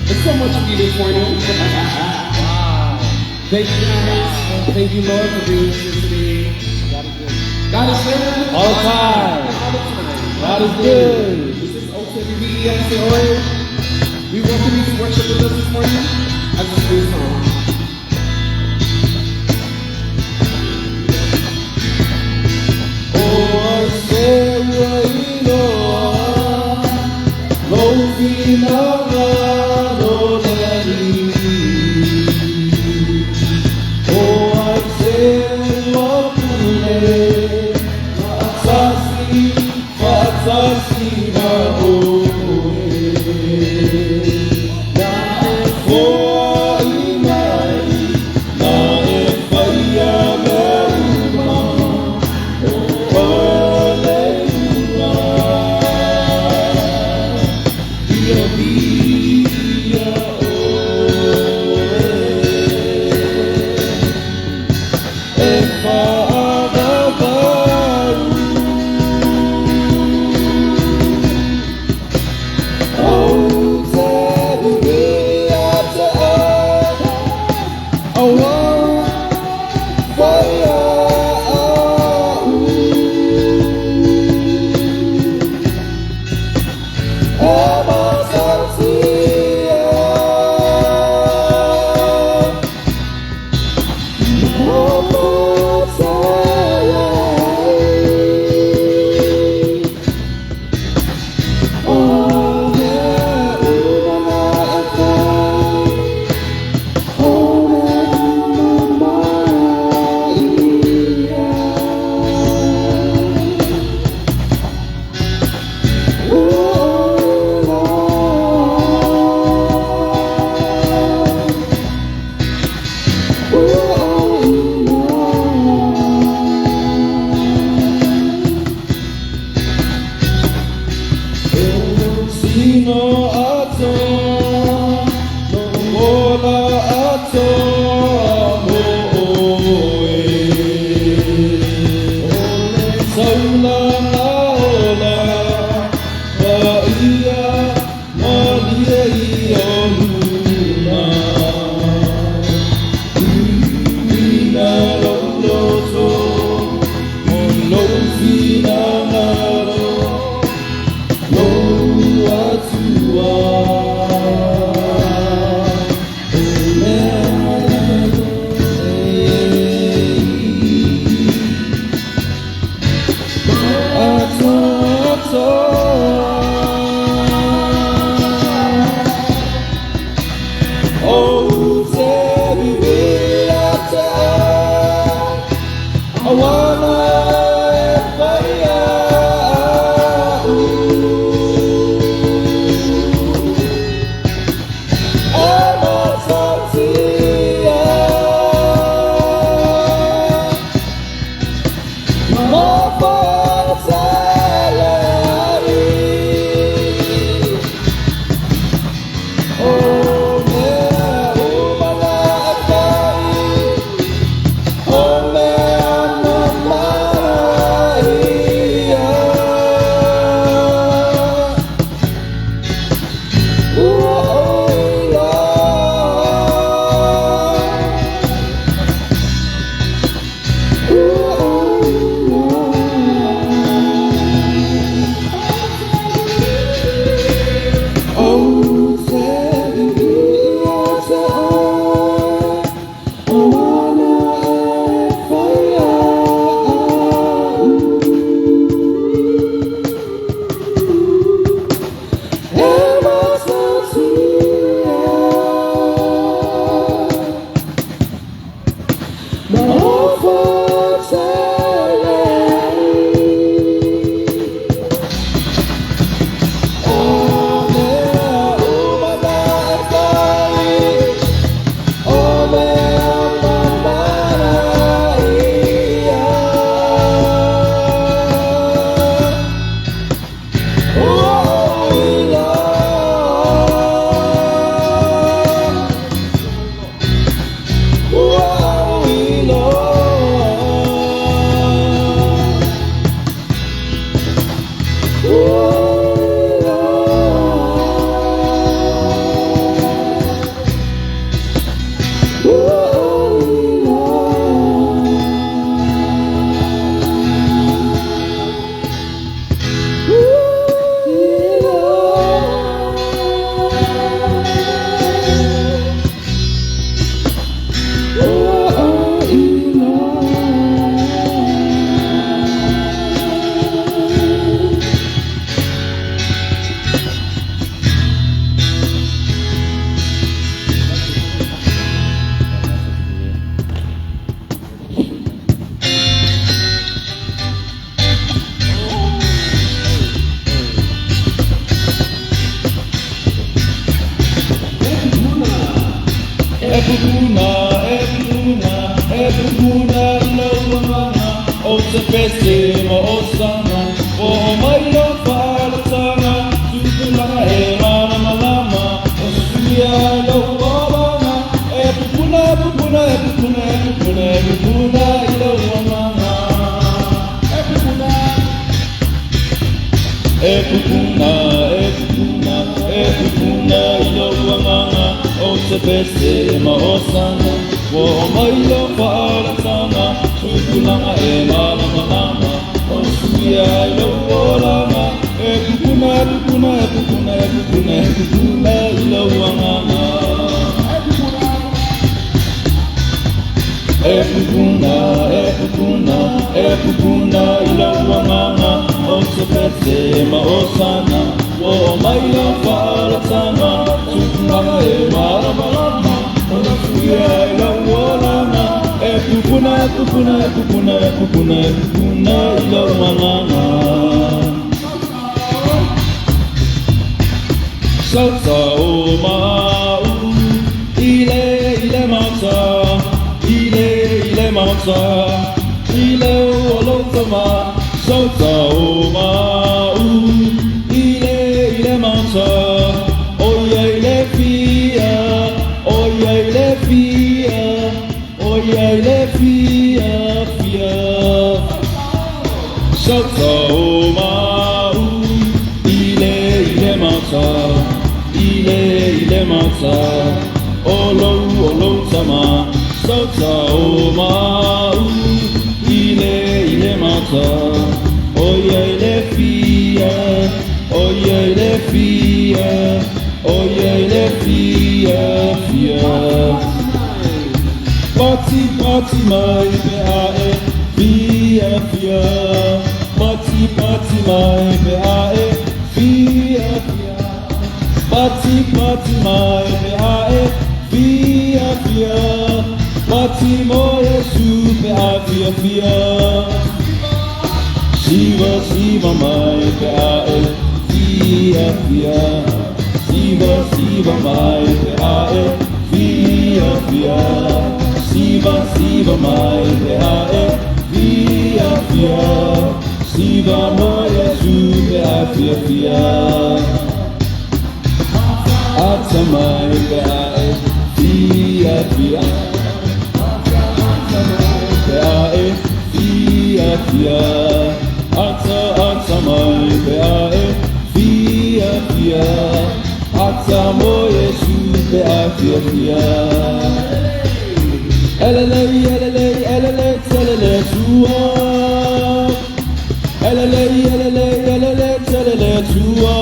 There's so much of you this morning. Wow. Thank you guys. Thank you, Lord, for being here today. God is good. All the time. All the time. God is good. This is OTVESA. We welcome you to worship with us this morning as a sweet song. Oh, tell me. E pupuna, e pupuna, e pupuna i lou agaga, o se pese ma osana, ua oo mai lau faalataga, tupulaga e malamalama, o suia ai lou olaga. E pupuna, e pupuna, e pupuna, e pupuna, e pupuna i lou agaga. E pupuna. E pupuna, e pupuna, e pupuna i lou agaga, o se pese ma osana, ua oo mai lau faalataga, tupulaga e malamalama, o suia ai lou olaga. E pupuna, e pupuna, e pupuna, e pupuna, e pupuna i lou agaga. E pupuna. E pupuna, e pupuna, e pupuna i lou agaga, o se pese ma osana, ua oo mai lau faalataga, tupulaga e malamalama, o suia ai lou olaga. E pupuna, e pupuna, e pupuna, e pupuna, e pupuna i lou agaga. Sauta o mau, ile ile mauta, ile ile mauta, ile o lou tama. Sauta o mau, ile ile mauta, o ia ile fia, o ia ile fia, o ia ile fia fia. Sauta o mau, ile ile mauta, ile ile mauta, o lou tama. Sauta o mau, ile ile mauta, o ia ile fia, o ia ile fia, o ia ile fia fia. Pati pati mai pe a e fia fia. Pati pati mai pe a e fia fia. Pati pati mai pe a e fia fia. Pati mo Iesu pe a fia fia. Siva siva mai pe a e fia fia. Siva siva mai pe a e fia fia. Siva siva mai pe a e fia fia. Siva mo Iesu pe a fia fia. Ata mai pe a e fia fia. Pe a e fia fia. Ata ata mai pe a e fia fia. Ata mo Iesu pe a fia fia. Elele elele elele telele tua. Elele elele elele telele tua.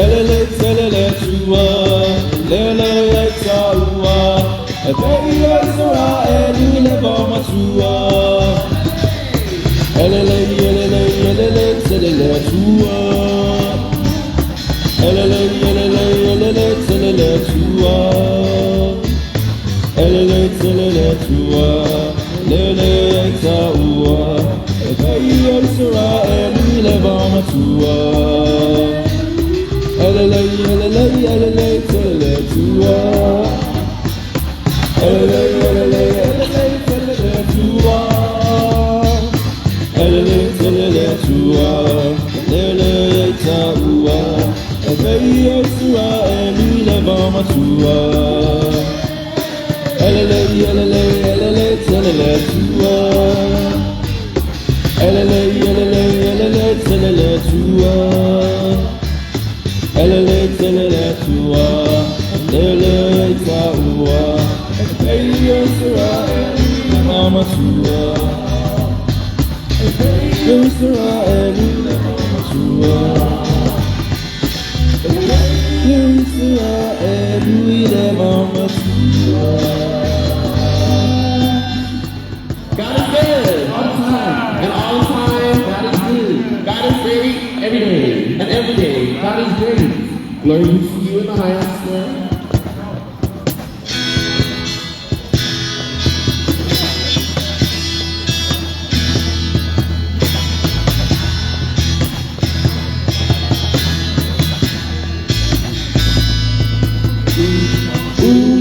Elele telele tua. Lele taua. E pei Israel i le matua. Elele elele elele telele tua. Elele elele elele telele tua. Elele telele tua. Lele taua. E pei Israel i le matua. Elele elele elele telele tua. Elele elele elele telele tua. Elele telele tua. Lele taua. E pei Israel i le matua. Elele elele elele telele tua. Elele elele elele telele tua. Elele telele tua. Lele taua. E pei Israel i le matua. E pei Israel i le matua. E pei Israel i le matua. God is good all the time, and all the time God is good. God is great every day, and every day God is great. Glory be to you in the highest, Lord. Ooh.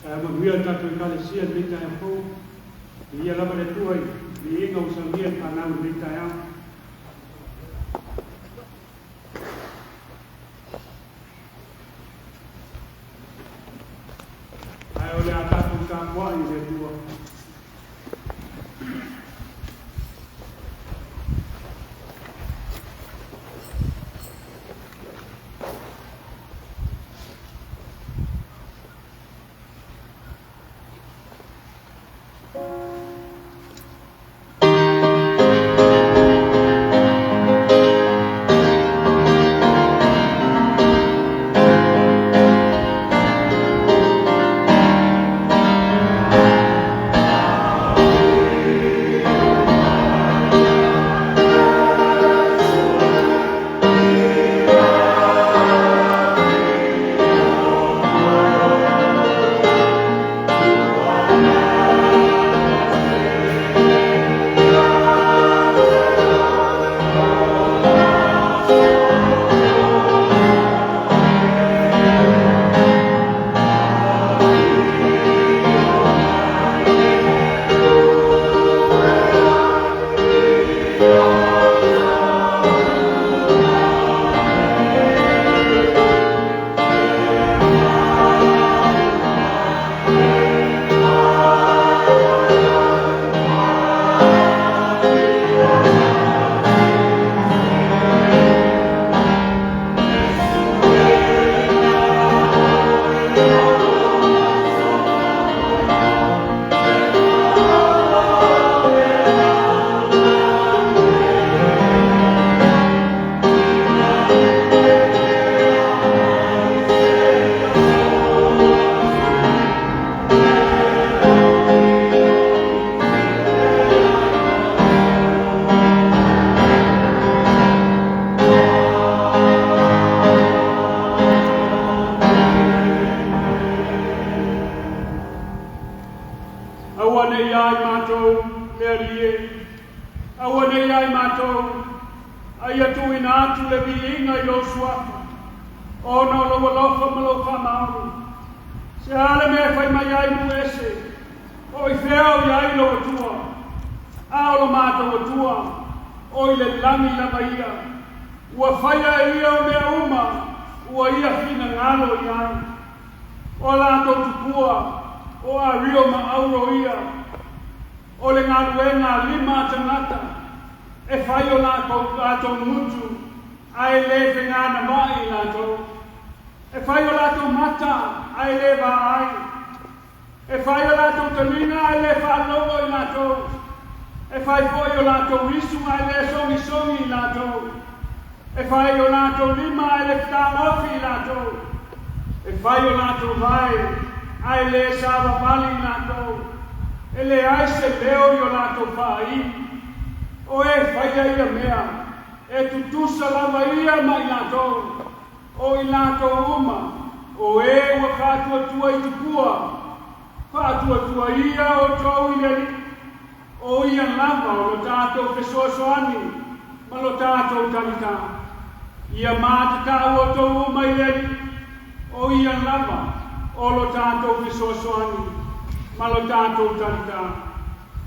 Ae manuia le tatou Ekalesia i lenei taeao fou. Viia lava le Atua i viiga ua saunia e le fanau i lenei taeao. Ae o le a tatou tapuai i le Atua. Aua ne i ia i matou le Alii e, aua ne i ia i matou, a ia tuuina atu le viiga i lou Suafa, ona o lou alofa ma lou faamaoni. Se a le mea e fai mai ai nuu ese, O i fea o i ai lou Atua? A o lo matou Atua, o i le lagi lava ia. Ua faia e ia o mea uma ua ia finagalo i ai. O a latou tupua, o Ario ma Auro ia, o le galuega a lima a tagata, e fai o latou gutu, ae le feganavaai i latou. E fai o latou mata, ae le vaai. E fai o latou taliga, ae le faalogo i latou. E fai foi o latou isu, ae le sogisogi i latou. E fai o latou lima, ae le fetagofi i latou. E fai o latou vae, ae le savavali i latou. E leai se leo i o latou faaili. O e faia ia mea, e tutusa lava ia ma i latou. O i latou uma, o e ua faatuatua i tupua, faatuatua ia outou i le Alii, o ia lava o lo tatou fesoasoani ma lo tatou talitā. Ia matatau outou uma i le Alii, o ia lava o lo tatou fesoasoani ma lo tatou talitā.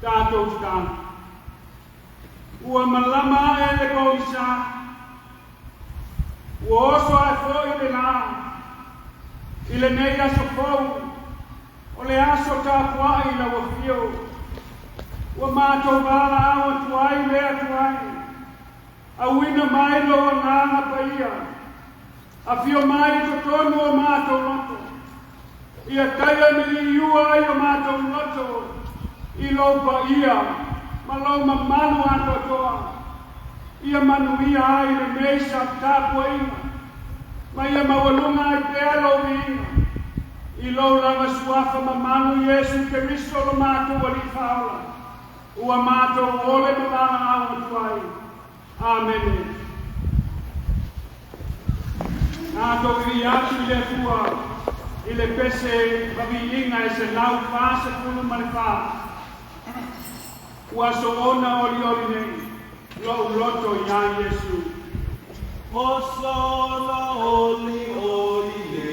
Tatou tatalo. Ua malama ae le pogisa, ua oso ae foi le lā. I lenei aso fou, o le aso tapuai i lau afio, ua matou valaau atu ai le Atua e, auina mai lou agaga paia, afio mai i totonu o matou loto, ia taia me liua ai o matou loto i lou paia ma lou mamalu atoatoa, ia manuia ai lenei tapuaiga, ma ia maualuga ai pea lou viiga, i lou lava suafa mamalu Iesu Keriso lo matou Alii Faaola, ua matou ole ma valaau atu ai. Amene. Tatou viia atu i le Atua i le pese faviiga e 144. Ua soona olioli nei lou loto iā Iesu. Ua soona olioli nei.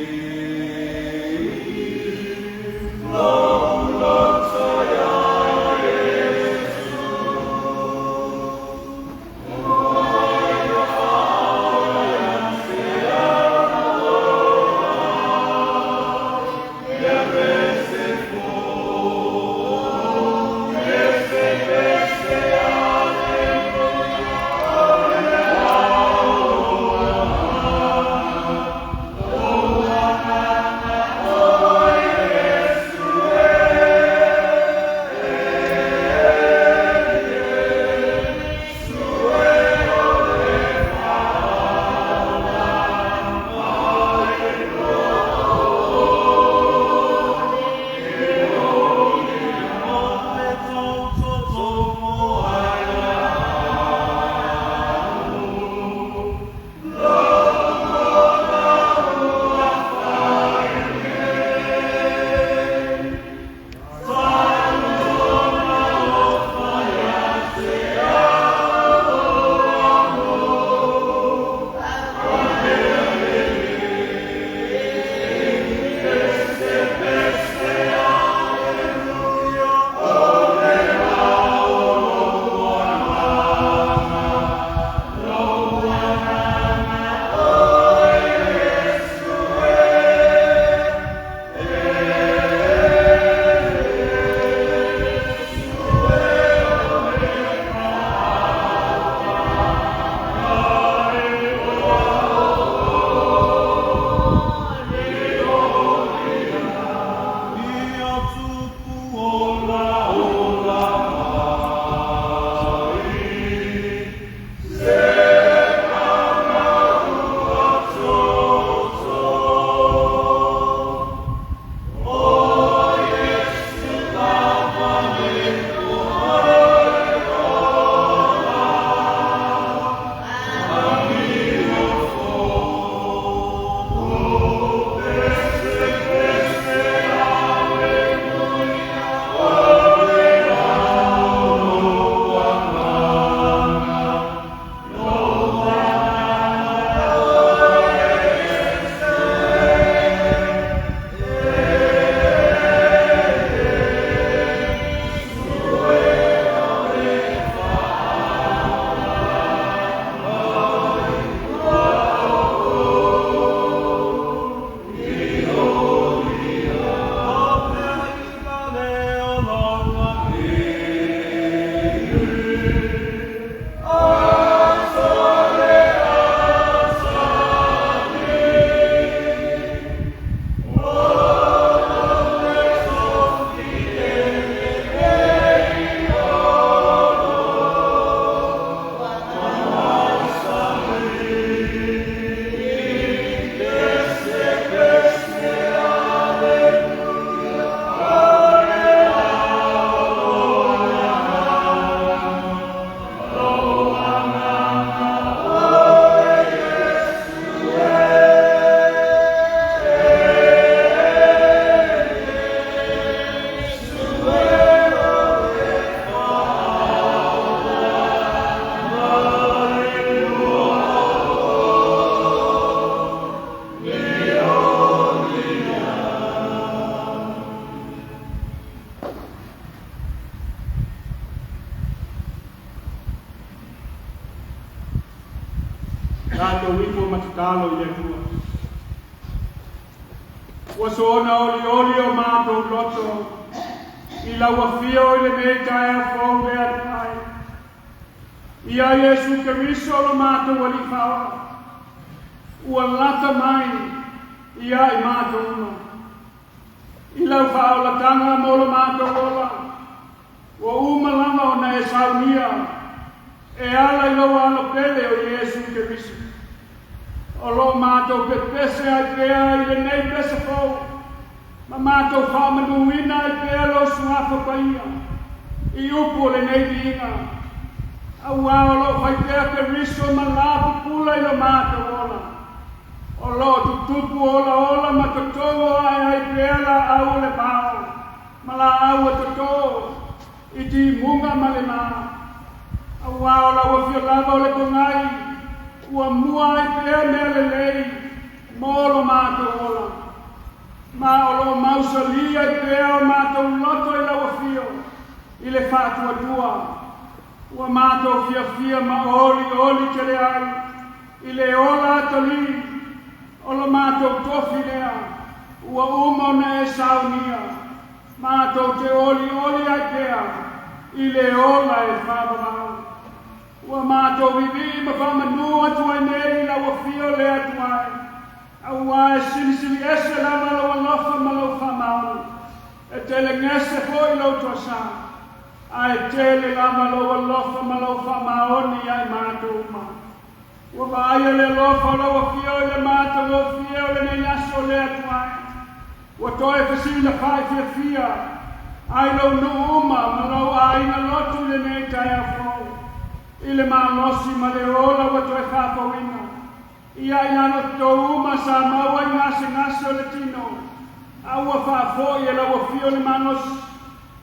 matou ifo ma tatalo i le Atua. Ua soona olioli o matou loto i lau afio i lenei taeao fou le Atua e. Ia Iesu Keriso lo matou Alii Faaola, ua lata mai ia i matou uma. I lau faaolataga mo lo matou ola, ua uma lava ona e saunia e ala i lou Alo pele o Iesu Keriso. O lo o matou pepese ai pea i lenei pese fou, ma matou faamanuina ai pea lou Suafa Paia i upu o lenei viiga, auā o lo o fai pea Keriso ma lā pupula i lo matou ola. O lo o tutupu olaola ma totoo ae ai pea laau o le vao ma laau e totō i timuga ma le lā. Auā o lau afio lava o le pogai ua mua ai pea mea lelei mo lo matou ola. Ma o lo o mausalī ai pea o matou loto i lau afio i le faatuatua. Ua matou fiafia ma olioli tele ai i le ola atalī o lo matou tofi lea ua uma ona e saunia. Matou te olioli ai pea i le ola e faavavau. Ua matou vivii ma faamanū atu ai nei i lau afio le Atua e, auā e silisili ese lava lou alofa ma lou faamaoni. E telegese foi lou toasā, ae tele lava lou alofa ma lou faamaoni ia i matou uma. Ua vaaia le alofa o lau afio i le matagofie o lenei aso le Atua e. Ua toe fesilafa'i fiafia ai lou nuu uma ma lou aiga lotu i lenei taeao fou, i le malosi ma le ola ua toe faafouina. Ia i lalo tatou uma sa maua i gasegase o le tino, a ua faafo'i e lau afio le malosi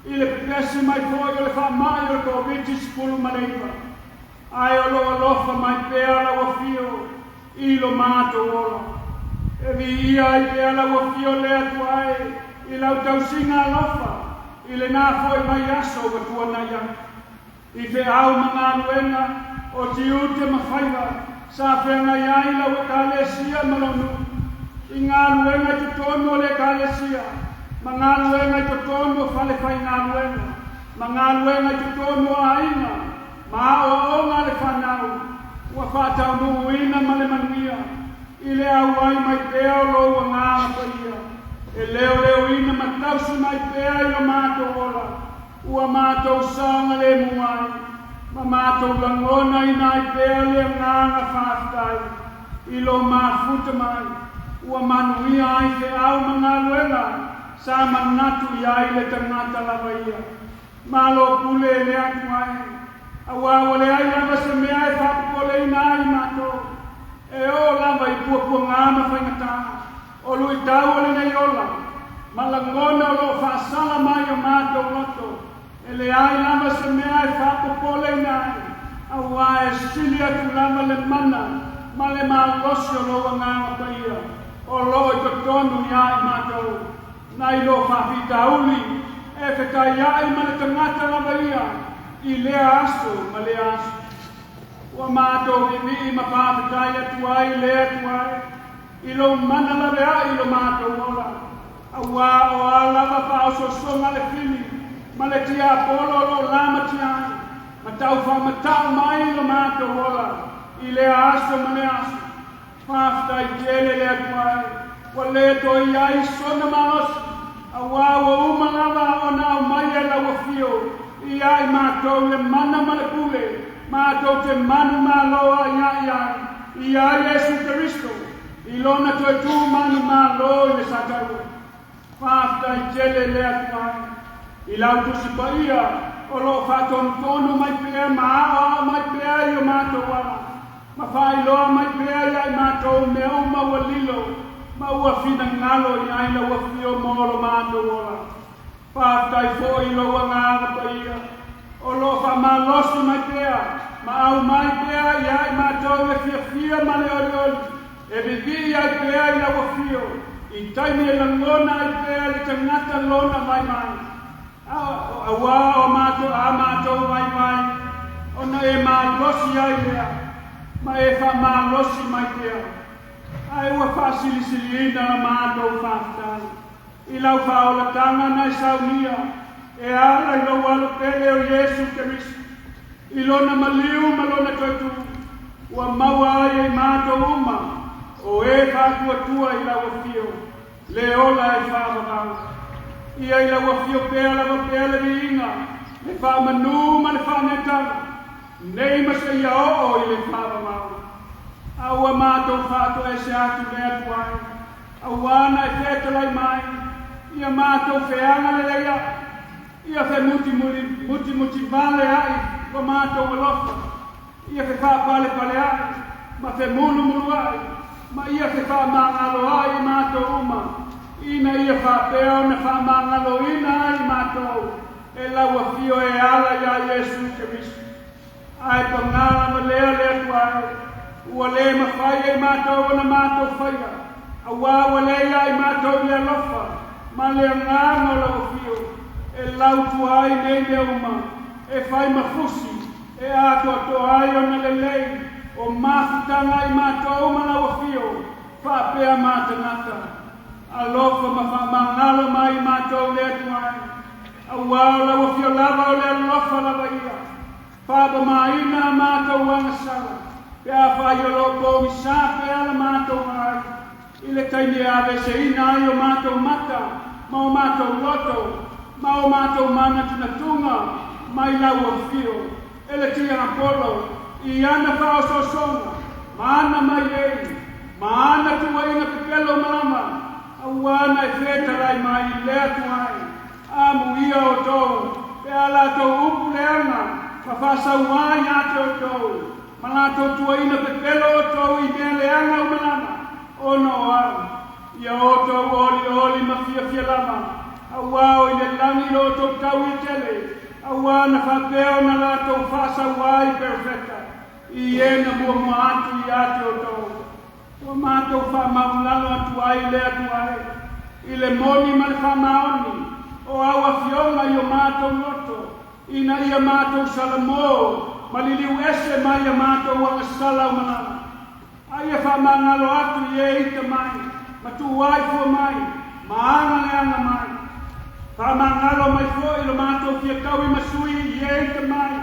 i le pepesi mai foi o le faama'i o le Koviti-19, ae o lou alofa mai pea lau afio i lo matou ola. E viia ai pea lau afio le Atua e i lau tausiga alofa i lenā foi vaiaso ua tuanai atu. I feau ma galuega o tiute ma faiva sa feagai ai lau Ekalesia ma lou nuu, i galuega i totonu o le Ekalesia, ma galuega i totonu o falefaigaluega, ma galuega i totonu o aiga, ma aoaoga a le fanau, ua faataunuuina ma le manuia i le auai mai pea o lou Agaga Paia, e leoleoina ma tausi mai pea i lo matou ola, ua matou saogalemu ai, ma matou lagonaina ai pea le agaga faafetai i lou mafuta mai, ua manuia ai feau ma galuega sa manatu i ai le tagata lava ia. Malo pule e le Atua e, auā ua leai lava se mea e faapopoleina ai i matou, e oo lava i puapuagā ma faigatā o luitau o lenei ola, ma lagona o lo o faasala mai o matou loto, e leai lava se mea e faapopoleina ai, auā e sili atu lava le mana ma le malosi o lou Agaga Paia o lo o i totonu iā i matou, nai lo faafitauli e fetaia'i ma le tagata lava ia i lea aso ma lea aso. Ua matou vivii ma faafetai atu ai le Atua e i lou mana lavea'i i lo matou ola, auā o a lava faaosoosoga a le fili ma le tiapolo o lo o lamatia ai ma taufaamata'u mai i lo matou ola i lea aso ma lea aso. Faafetai tele le Atua e, ua le toe i ai sona malosi, auā ua uma lava ona aumaia e lau afio ia i matou le mana ma le pule matou te manumalo a'ia'i ai iā Iesu Keriso i lona toe tū manumalo i le sataua. Faafetai tele le Atua e i lau Tusi Paia o lo o faatonutonu mai pea ma aoao mai pea i o matou ala, ma faailoa mai pea ia i matou mea uma ua lilo ma ua finagalo i ai lau afio mo lo matou ola. Faafetai foi i lou Agaga Paia o lo o faamalosi mai pea ma aumai pea ia i matou le fiafia ma le olioli e vivii ai pea i lau afio i taimi e lagona ai pea le tagata lona vaivai. Auā o matou a matou vaivai ona e malosi ai lea. Ma e faamalosi mai pea. Ae ua faasilisiliina la matou faafetai i lau faaolataga na e saunia e ala i lou Alo pele o Iesu Keriso. I lona maliu ma lona toetū, ua maua ai e i matou uma o e faatuatua i lau afio, le ola e faavavau. Ia i lau afio pea lava pea le viiga, le faamanū ma le faaneetaga, nei ma seia oo i le faavavau. A ua matou faatoese atu le Atua e, auā na e fetalai mai, ia matou feaga lelei aʻi, ia femutimutivale aʻi lo matou alofa, ia fefaapalelepaleaʻi ma femulumuluaʻi, ma ia fefaamagaloaʻi i matou uma, ina ia faapea ona faamagaloina ai i matou e lau afio e ala iā Iesu Keriso. Ae pagā lava lea le Atua e, ua lē mafai e i matou ona matou faia, auā ua leai ia i matou le alofa ma le agaga o lau afio e lautua ai nei mea uma, e fai ma fusi e atoatoa ai ona lelei o mafutaga i matou ma lau afio faapea ma tagata. Alofa ma faamagalo mai i matou le Atua e, auā o lau afio lava o le alofa lava ia. Faamamaina a matou agasala, pe afai o lo o pogisā pea la matou vaai, i le taimi e aveeseina ai o matou mata ma o matou loto ma o matou manatunatuga mai lau afio, e le tiapolo i ana faaosoosoga ma ana mailei ma ana tuuaiga pepelo malama, auā na e fetalai mai i le Atua e. Amuia outou pe a latou upu leaga ma faasauā iā te outou, ma latou tuuaina pepelo outou i mea leaga uma lava, ona o au. Ia outou olioli ma fiafia lava, auā o i le lagi lo outou taui e tele, auā na faapea ona latou faasauā i perofeta i e na muamua atu iā te outou. Ua matou faamaulalo atu ai le Atua e, i le moni ma le faamaoni o au afioga i o matou loto, ina ia matou salamō ma liliu ese mai a matou agasala uma lava. A ia faamagalo atu i e ita mai ma tuuai fua mai ma aga leaga mai. Faamagalo mai foi lo matou fia taui ma sui i e ita mai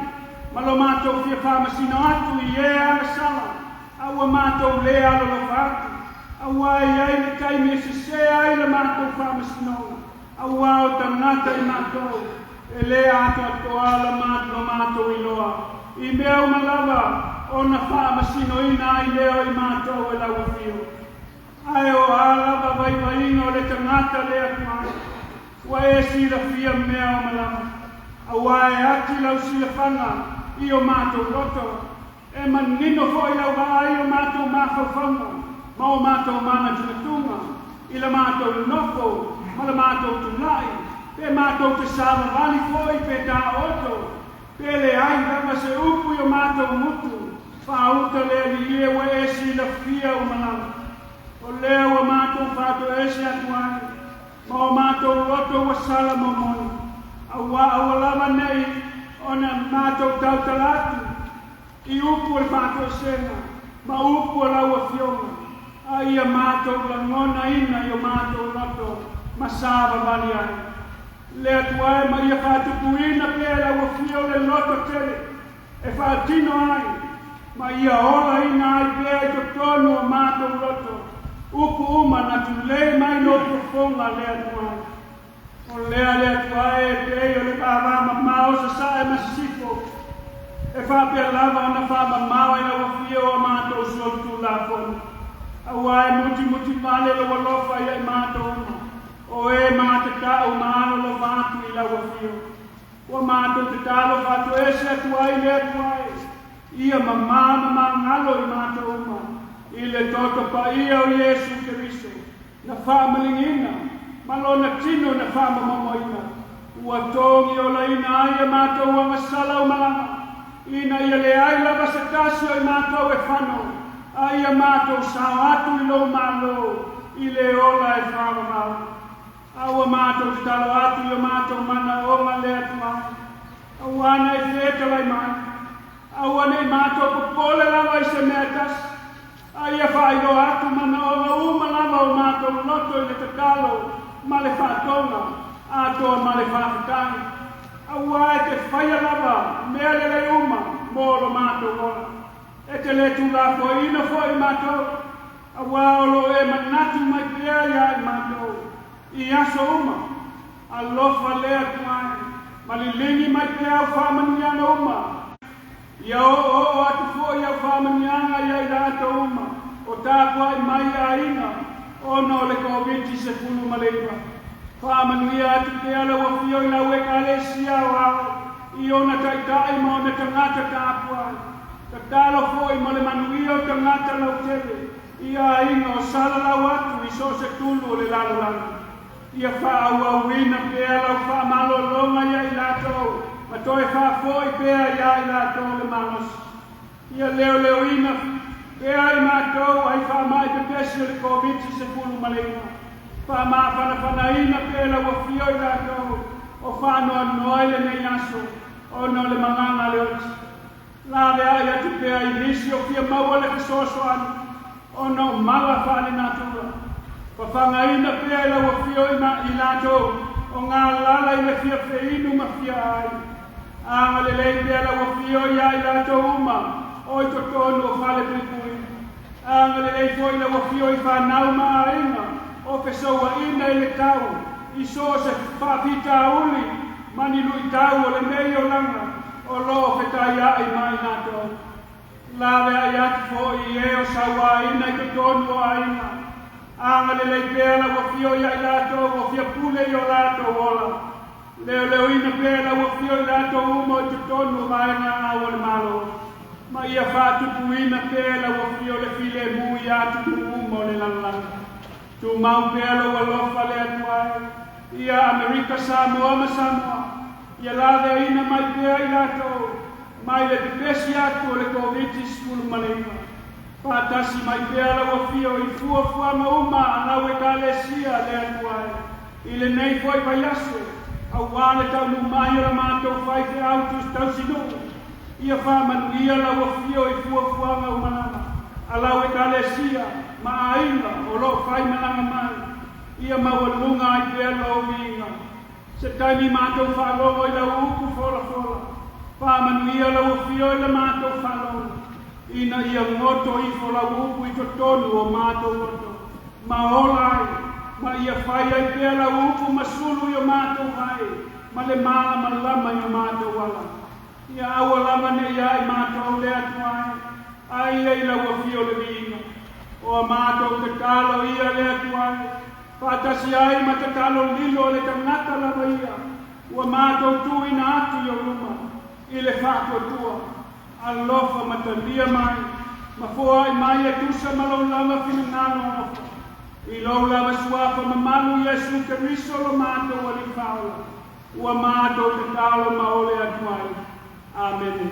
ma lo matou fia faamasino atu i e agasala a ua matou lē alolofa atu, auā e i ai le taimi e sesē ai la matou faamasinoga, auā o tagata i matou, e lē atoatoa la lo matou iloa i mea uma lava, ona faamasinoina ai lea o i matou e lau afio. Ae o a lava vaivaiga o le tagata le Atua e, ua e silafia mea uma lava, auā e ati lau silafaga i o matou loto, E manino foi lau vaai i o matou mafaufauga ma o matou manatunatuga, i la matou nofo ma la matou tulai, pe matou te savavali foi pe taooto, pe leai lava se upu i o matou gutu, faauta le Alii e, ua e silafia uma lava. O lea ua matou faatoese atu ai, ma o matou loto ua sala momoli, auā aua lava nei ona matou tautala atu i upu o le faatoesega ma upu o lau afioga, a ia matou lagonaina i o matou loto ma savavali ai. Le Atua e, ma ia faatupuina pea e lau afio le loto tele e faatino ai ma ia olaina ai pea i totonu o matou loto upu uma na tulei mai lou fofoga le Atua e. O lea le Atua e, pei o le vavamamao sasae ma sisifo, e faapea lava ona faamamao ai lau afio o matou solitulafono, auā e mutimutivale lou alofa ia i matou uma, o e matatau ma alolofa atu i lau afio. Ua matou tatalofa atoese atu ai le Atua e, ia mamā ma magalo i matou uma i le toto paia o Iesu Keriso na faamaligiina ma lona tino na faamamomoina, ua togiolaina ai a matou agasala uma lava, ina ia leai lava se tasi o i matou e fano, a ia matou sao atu i lou Malo i le ola e faavavau. A ua matou tatalo atu i o matou manaoga le Atua e, auā na e fetalai mai. Aua nei matou popole lava i se mea e tasi, a ia faailoa atu manaoga uma lava o matou loto i le tatalo ma le faatoga atoa ma le faafetai, auā e te faia lava mea lelei uma mo lo matou ola. E te lē tuulafoaiina foʻi matou, auā o loo e manatu mai pea iā i matou i aso uma. Alofa le Atua e, ma liligi mai pea au faamanuiaga uma. Ia oooo atu foʻi au faamanuiaga iā i latou uma o tapuaʻi mai i aiga ona o le Koviti-19. Faamanuia atu pea lau Afio i lau Ekalesia Aoao i ona taitai ma ona tagata tapuai. Tatalo foʻi mo le manuia o tagata lautele i aiga o salalau atu i so o se tulu o le lalolagi. Ia faaauauina pea lau faamalologa iā i latou ma toe faafoʻi pea iā i latou le malosi. Ia leoleoina pea i matou ai faamai pepesi o le Koviti-19. Faamafanafanaina pea lau Afio i latou o faanoanoa i lenei aso ona o le malaga a le oti. Laveai atu pea i nisi o fia maua le fesoasoani ona o mala faalenatura. Fafagaina pea e lau Afio i latou o galala i le fia feinu ma fia ai. Agalelei pea lau Afio iā i latou uma o i totonu o fale puipui. Agalelei foi lau Afio i fanau ma aiga o fesouaina i le tau i so o se faafitauli ma ni luitau o lenei olaga o loo fetaiaʻi ma i latou. Laveai atu foʻi i e o sauaina i totonu o aiga. Agalelei pea lau Afio iā i latou o fia pule i o latou ola. Leoleoina pea lau Afio i latou uma o i totonu o vaega ao o le Malo. Ma ia faatupuina pea lau Afio le filemu i atunuu uma o le lalolagi. Tumau pea lou alofa le Atua e, ia Amerika Samoa ma Samoa, ia laveaiina mai pea i latou mai le pepesi atu o le Koviti-19. Faatasi mai pea lau Afio i fuafuaga uma a lau Ekalesia le Atua e, i lenei foi vaiaso, auā le taunuu mai o la matou faifeau tausinuu. Ia faamanuia lau Afio i fuafuaga uma lava a lau Ekalesia ma aiga o loo faimalaga mai. Ia maualuga ai pea lou viiga. Se taimi matou faalogo i lau upu folafola. Faamanuia lau Afio i la matou faalogo, ina ia goto ifo lau upu i totonu o matou loto, ma ola ai, ma ia fai ai pea lau upu ma sulu i o matou vae, ma le malamalama i o matou ala. Ia aua lava ne i ia i matou le Atua e, a ia i lau Afio le viiga. O a matou tatalo ia le Atua e, faatasi ai ma tatalo lilo a le tagata lava ia ua matou tuuina atu i ou luma i le faatuatua. Alofa ma talia mai, ma foai mai e tusa ma lou lava finagalo alofa. I lou lava suafa mamalu Iesu Keriso lo matou Alii Faaola, ua matou tatalo ma ole atu ai. Amene.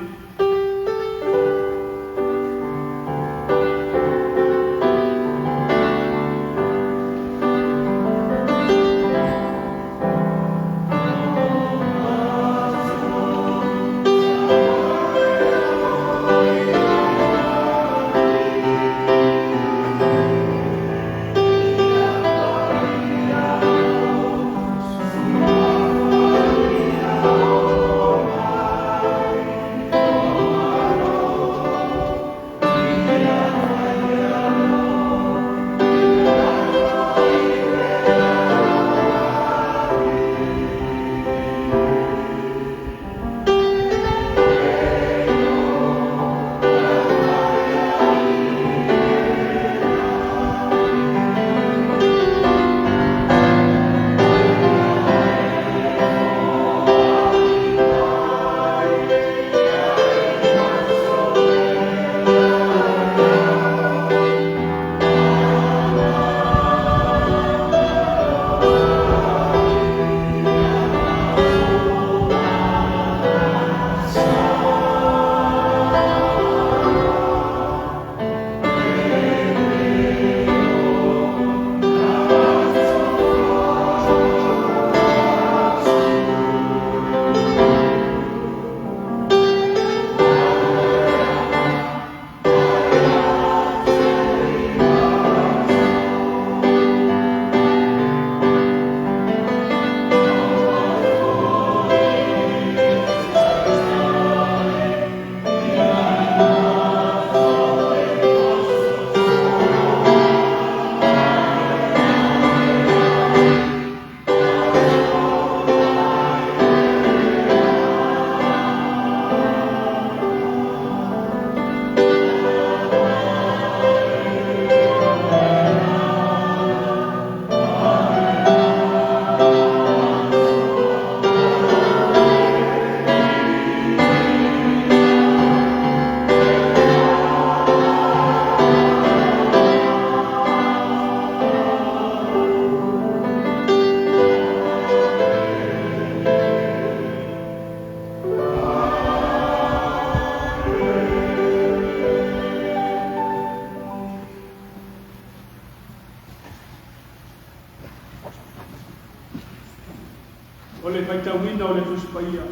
faitauina o le Tusi Paia.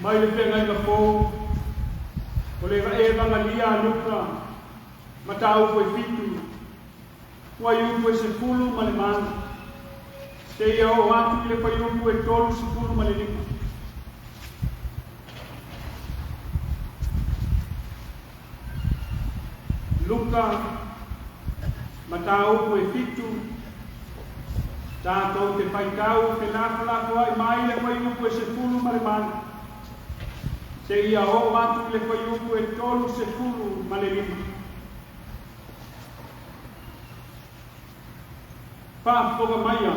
Mai le Feagaiga Fou, o le Evagalia a Luka, mataupu e 7, fuaiupu e 18, seia oo atu i le fuaiupu e 35. Luka, mataupu e 7, tatou te faitau felafolafoai mai le fuaiupu e 18, seia oo atu i le fuaiupu e 35. Faafofoga maia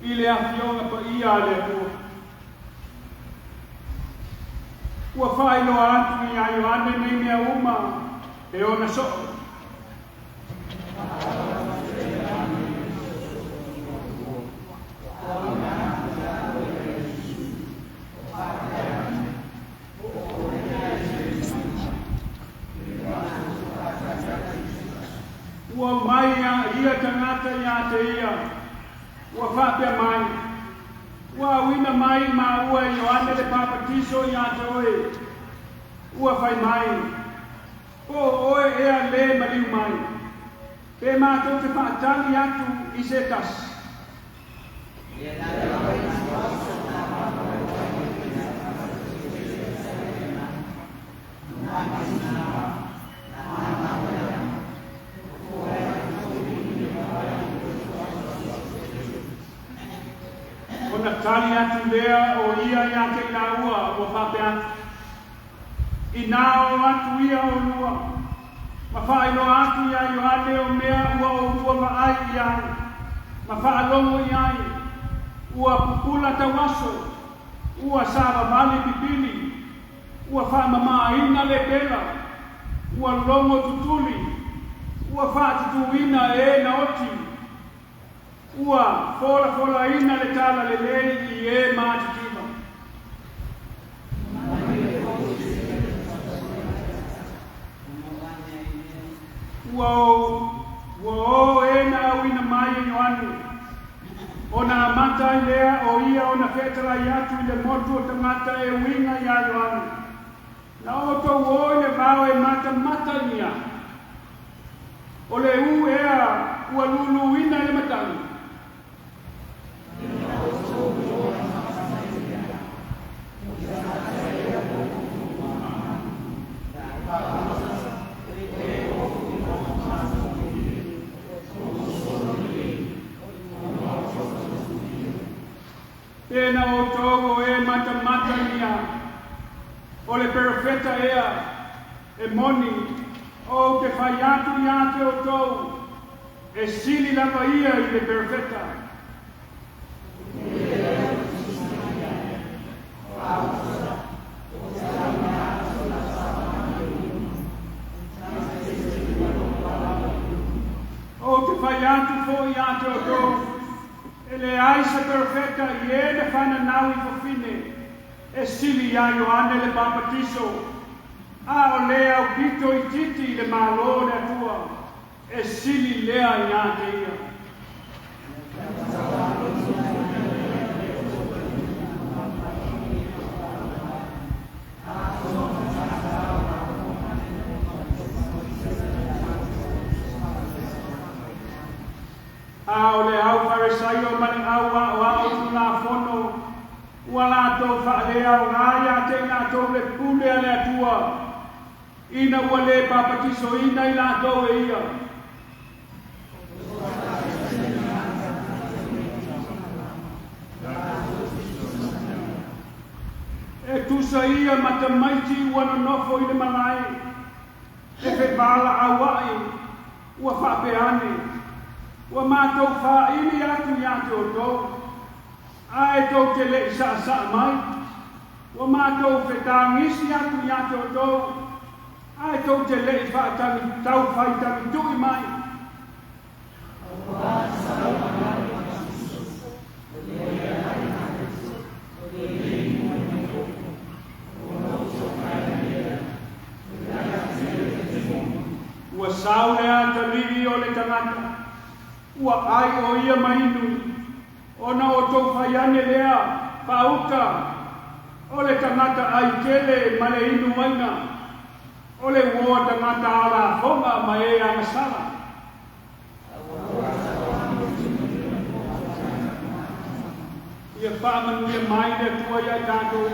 i le afioga paia a le Atua. Ua faailoa atu ia Ioane nei mea uma e ona soo. Ua mai ia tagata ia te ia, ua faapea mai, ua auina mai maua e Ioane le papatiso ia te oe, ua fai mai, po o oe ea le maliu mai, pe matou te faatali atu i se tasi. Ona tali atu lea o ia ia te i laua ua faapea atu. Inā o atu ia olua, ma faailoa atu ia Ioane o mea ua olua vaai i ai, ma faalogo i ai, ua pupula tauaso, ua savavali pipili, ua faamamāina le pela, ua logo tutuli, ua faatutuina e na oti, ua folafolaina le talalelei i e matitiva. Ua o e na auina mai e Ioane, ona amata ai lea o ia ona fetalai atu i le motu o tagata e uiga ia Ioane. Na outou o i le vao e matamata i ia. O le u ea ua luluina i le matagi. Pena outou o e matamata ia, o le perofeta ea, e moni, ou te fai atu ia te outou, e sili lava ia i le perofeta. Ou te fai atu foi ia te outou, e le ai se perofeta i e na fananau i fafine, e sili ia Ioane le papatiso, a o le au pito i titi i le malo le Atua, e sili lea ia te ia. A o le au Farisaio ma le au a'oa'o Tulafono, ua latou faaleaoga ia te i latou le pule a le Atua, ina ua le papatisoina i latou e ia. E tusa ia ma tamaiti ua nonofo i le malae, e fevala'aua'i ua faapeane, ua matou faaili atu ia te outou, ae tou te le'i sa'asa'a mai, ua matou fetagisi atu ia te outou, ae tou te le'i taufai-tagitu'i mai. Ua sau le atalii o le tagata, ua ai o ia mainu, Ona outou fai ane lea, faauta, o le tagata ai tele ma le inu uaina, o le uo a tagata ao lafoga ma e agasala. Ia faamanuia mai le Atua ia i tatou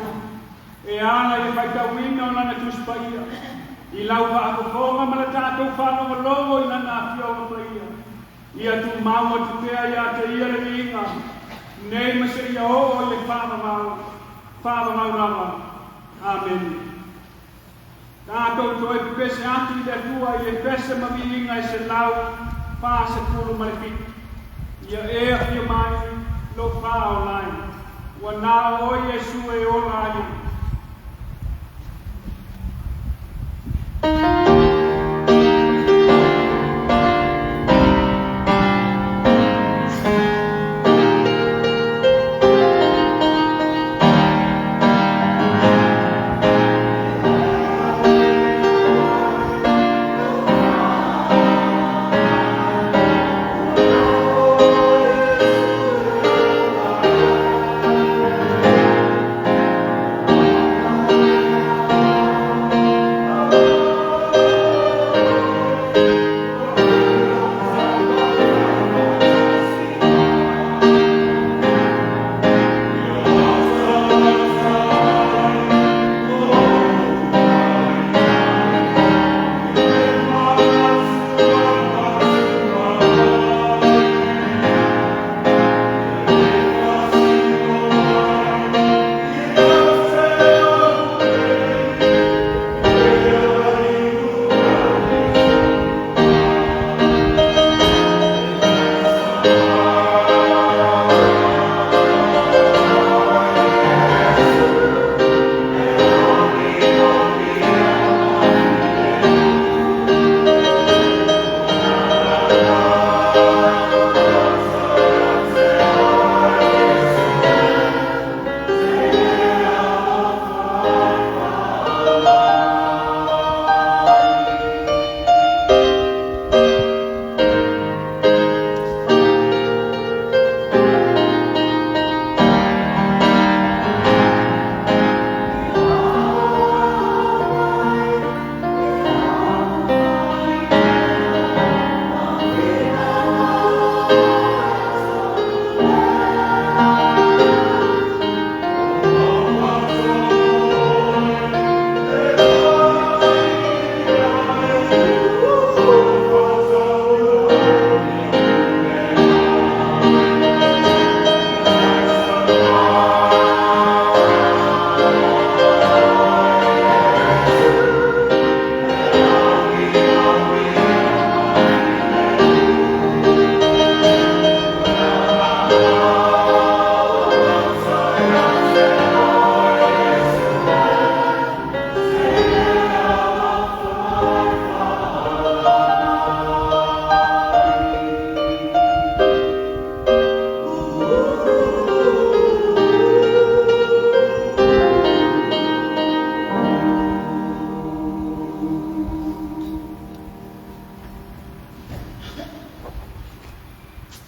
e ala i le faitauina o Lana Tusi Paia, i lau faafofoga ma le tatou faalogologo i Lana Afioga Paia. Ia tumau atu pea ia te Ia le viiga, nei ma seia oo i le faavavau, faavavau lava. Amene. Tatou toe pepese atu i le Atua i le pese ma viiga e 147. Ia e afio mai, lou faaola e, ua na o oe Iesu e ola ai au.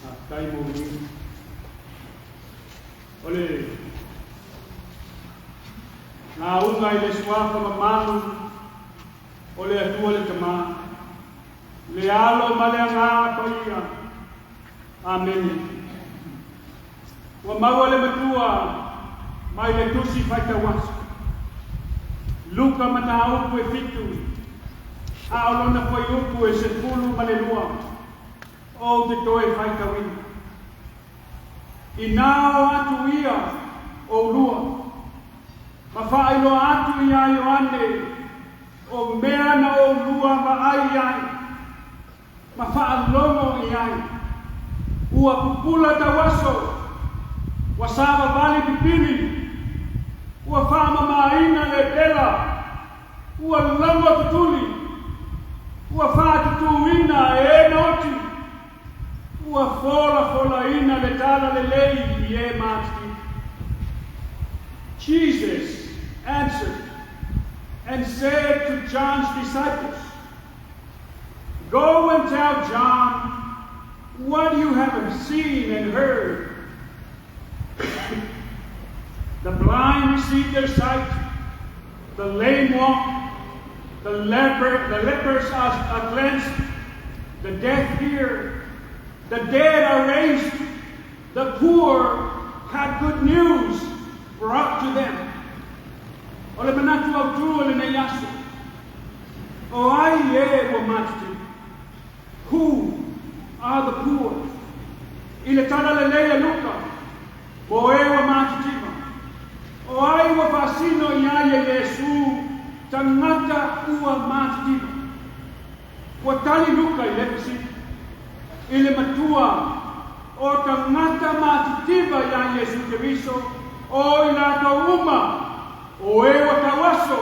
Faafetai mo le O le lauga i le suafa mamalu o le Atua le Tama, le Alo ma le Agaga Paia. Amene. Ua maua le matua mai le tusi faitau aso. Luka mataupu e 7, a o lona fuaiupu e 12, ou te toe faitauina. Inā o atu ia ʻolua, ma faailoa atu iā Ioane o mea na ʻolua vaai ai, ma faalogo i ai. Ua pupula tauaso, ua savavali pipili, ua faamamaina le pela, ua logo tutuli, ua faatutuina e e na oti, ua folafolaina le talalelei i e matikiti. Jesus answered and said to John's disciples, Go and tell John what you have seen and heard. The blind receive their sight, the lame walk, the lepers are cleansed, the deaf hear, the dead are raised, the poor had good news brought to them. O le manatu autū o lenei aso. O ai e ua matitiva? Who are the poor? I le tala lelei a Luka, mo e ua matitiva. O ai ua faasino i ai e Iesu tagata ua matitiva? Ua tali Luka i le fesili. I le matua o tagata matitiva ia Iesu Keriso, o i latou uma, o e ua tauaso,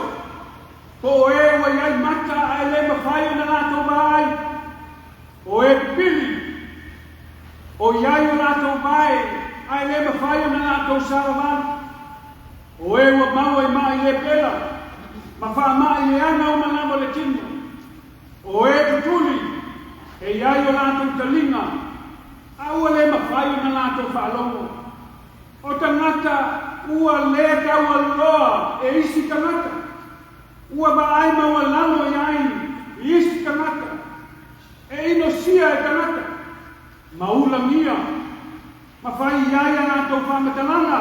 po o e ua i ai mata ae le mafai ona latou vaai, o e pipili, o i ai o latou vae ae le mafai ona latou salavali, o e ua maua i ma'i le pela, ma faama'i leaga uma lava o le tino, o e tutuli, e i ai o latou taliga, a ua le mafai ona latou faalogo. O tagata ua le taualoa e isi tagata, ua vaai maualalo i ai i isi tagata, e inosia e tagata, ma ulagia, ma fai i ai a latou faamatalaga,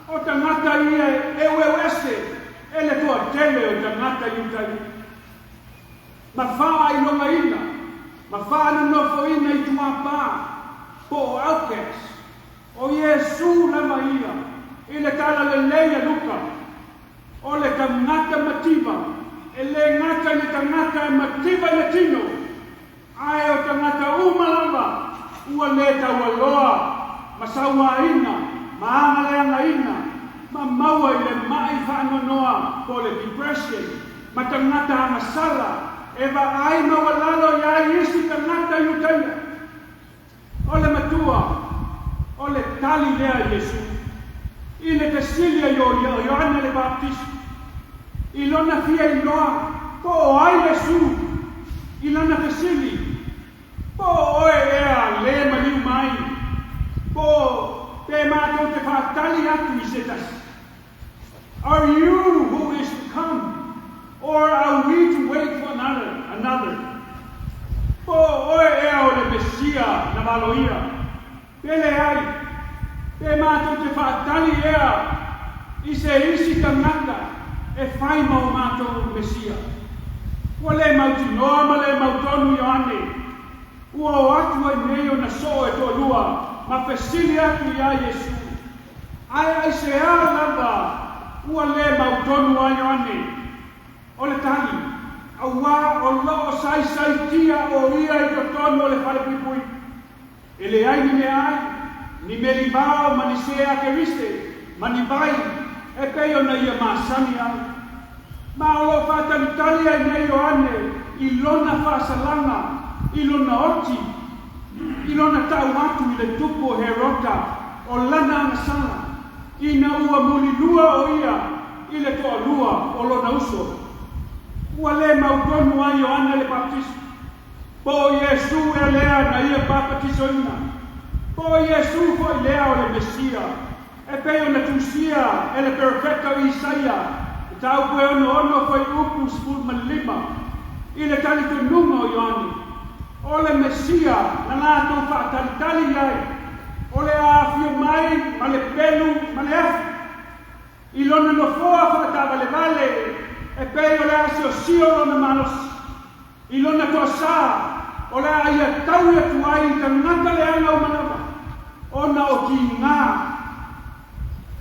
o tagata ia e eueu ese e le toatele o tagata i uta ia. Ma faailogaina, ma faanonofoina i tuapā, po o outcast, o Iesu lava ia, i le tala lelei a Luka, o le tagata mativa, e le gata i le tagata e mativa i le tino, ae o tagata uma lava, ua le taualoa, ma sauaina, ma agaleagaina, ma maua i le ma'i faanoanoa po o le depression, ma tagata agasala, e vaai maualalo i ai isi tagata i uta ia. O le matua, o le tali lea Iesu, i le fesili a Ioane le Baptista, i lona fia iloa, po o ai Iesu, i lana fesili, po o oe ea le maliu mai, po pe matou te faatali atu i se tasi. Are you who is to come, or are we to wait for another? Po o oe ea o le Mesia na valoia, pe leai, pe matou te faatali ea i se isi tagata e fai ma o matou Mesia. Ua le mautinoa ma le mautonu Ioane, ua o atu ai nei ona soo e toalua, ma fesili atu ia Iesu. Ae aisea lava, ua le mautonu a Ioane. O le tali, auā o loo saisaitia o ia i totonu o le falepuipui. E leai ni meaai, ni melivao ma ni sea kerise, ma ni vai, e pei ona ia masani ai. Ma o loo faatalitali ai nei Ioane i lona faasalaga, i lona oti, i lona tau atu i le tupu o Herota, o lana agasala, ina ua mulilua o ia i le toalua o lona uso. Ua le mautonu ai Ioane le Baptista, po o Iesu ea lea na ia papatisoina, po o Iesu foi lea o le Mesia, e pei ona tusia e le perofeta o Isaia, mataupu e 66 fuaiupu 15, i le talitonuga o Ioane, o le Mesia na latou faatalitali i ai, o le a afio mai ma le pelu ma le afi, i lona nofoa faataavalevale, e pei o le asiosio lona malosi, i lona toasā, o le a ia taui atu ai i tagata leaga uma lava, ona o kigā,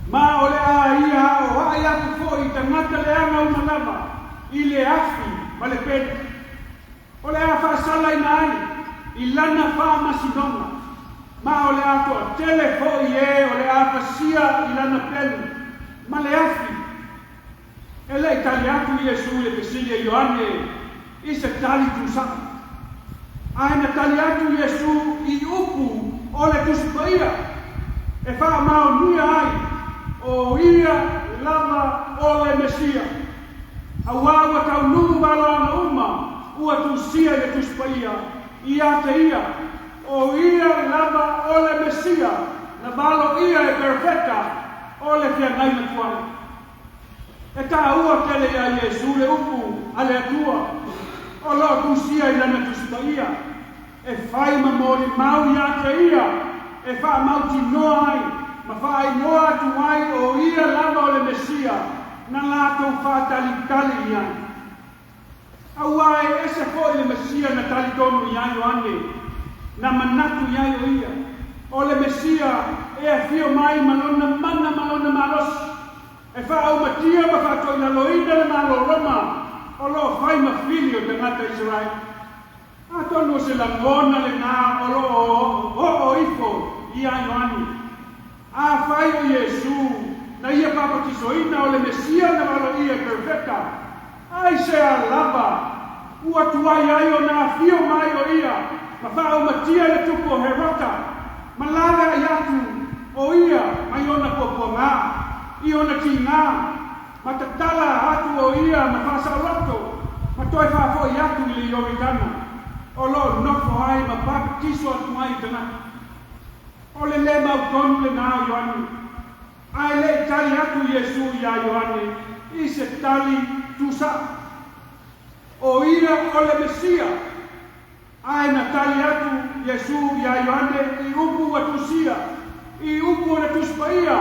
ma o le a ia aoai atu foi i tagata leaga uma lava, i le afi ma le pelu. O le a faasalaina ai, i lana faamasinoga, ma o le a toatele foi e o le a pasia i lana pelu, ma le afi. E le i tali atu Iesu i le fesili a Ioane i se tali tuusao. Ae na tali atu Iesu i upu o le Tusi Paia, e faamaonia ai, o ia lava o le Mesia. Auā ua taunuu valoaga uma ua tusia i le Tusi Paia, ia te ia, o ia lava o le Mesia, na valoia e perofeta. O le feagaiga tuai. E tāua tele iā Iesu le upu a le Atua o lo o tusia i Lana Tusi Paia, e fai ma molimau iā te Ia e faamautinoa ai ma faailoa atu ai o Ia lava o le Mesia na latou faatalitali i ai. Auā e ese foi le Mesia na talitonu iā Ioane, na manatu i ai o Ia, o le Mesia e afio mai ma Lona mana ma Lona malosi, e faaaumatia ma faatoilaloina le Malo Roma o lo o fai ma fili o tagata Isaraele. Atonu o se lagona lenā o lo o oo ifo iā Ioane. Afai o Iesū na ia papatisoina o le Mesia na valoia e Perofeta, aisea lava ua tuai ai ona afio mai o ia ma faaaumatia le tupu o Herota ma laveai atu o ia mai ona puapuagā i ona tigā ma tatala atu o ia ma faasaoloto ma toe faafoi atu i le Ioritana o lo o nofo ai ma papatiso atu ai i tagata. O le lē mautonu lenā o Ioane. Ae le i tali atu Iesu iā Ioane i se tali tuusa'o, o ia o le Mesia. Ae na tali atu Iesu iā Ioane i upu ua tusia, i upu o le Tusi Paia,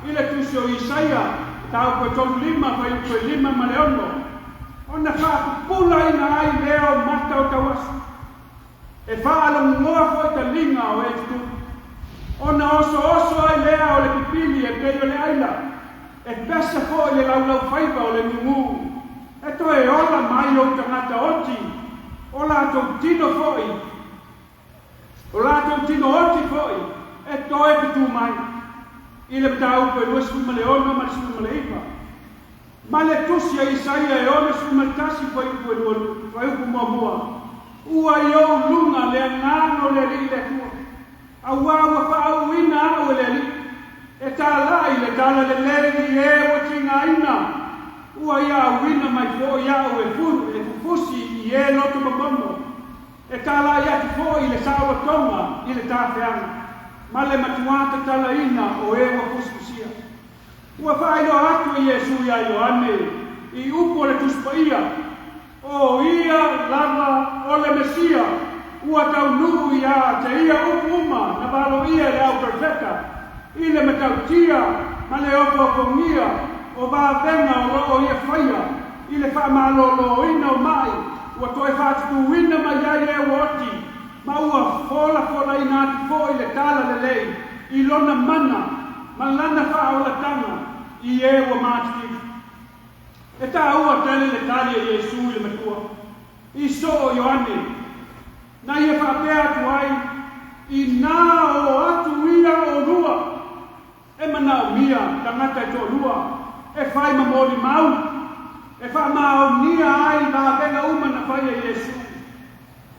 i le tusi o Isaia, mataupu e 35, fuaiupu e 5 ma le 6, ona faapupulaina ai lea o mata o tauaso. E faalogoa foi taliga o e tutuli, ona osooso ai lea o le pipili e pei o le aila, e pese foi le laulaufaiva o le gugū. E toe ola mai ou tagata oti, o latou tino foi, o latou tino oti foi, e toe tutū mai. I le mataupu e 26 ma le 19. Ma le tusi a Isaia e 61 fuaiupu e lua, fuaiupu muamua, Ua i ou luga le agaga o le Alii le Atua, auā ua faaauuina au e le Alii, e tālai le talalelei i e ua tigaina, ua ia auina mai foi au e fulu, e fufusi i e loto momomo, e tālai atu foi le saolotoga i le tafeaga, ma le matuā tatalaina o e ua fusifusia. Ua faailoa atu e Iesu iā Ioane i upu o le Tusi Paia, O ia lava o le Mesia, ua taunuu iā te ia upu uma na valoia e le au perofeta, i le matautia ma le ofoofogia o vavega o lo o ia faia i le faamalōlōina o maʻi ua toe faatutūina mai ai e ua oti, ma ua folafolaina atu foi le talalelei i lona mana ma lana faaolataga i e ua matikiti. E tāua tele le tali a Iesu i le Matua, i soo o Ioane, na ia faapea atu ai, Inā o atu ia olua, e manaomia tagata e toalua e fai ma molimau, e faamaonia ai vavega uma na fai e Iesu.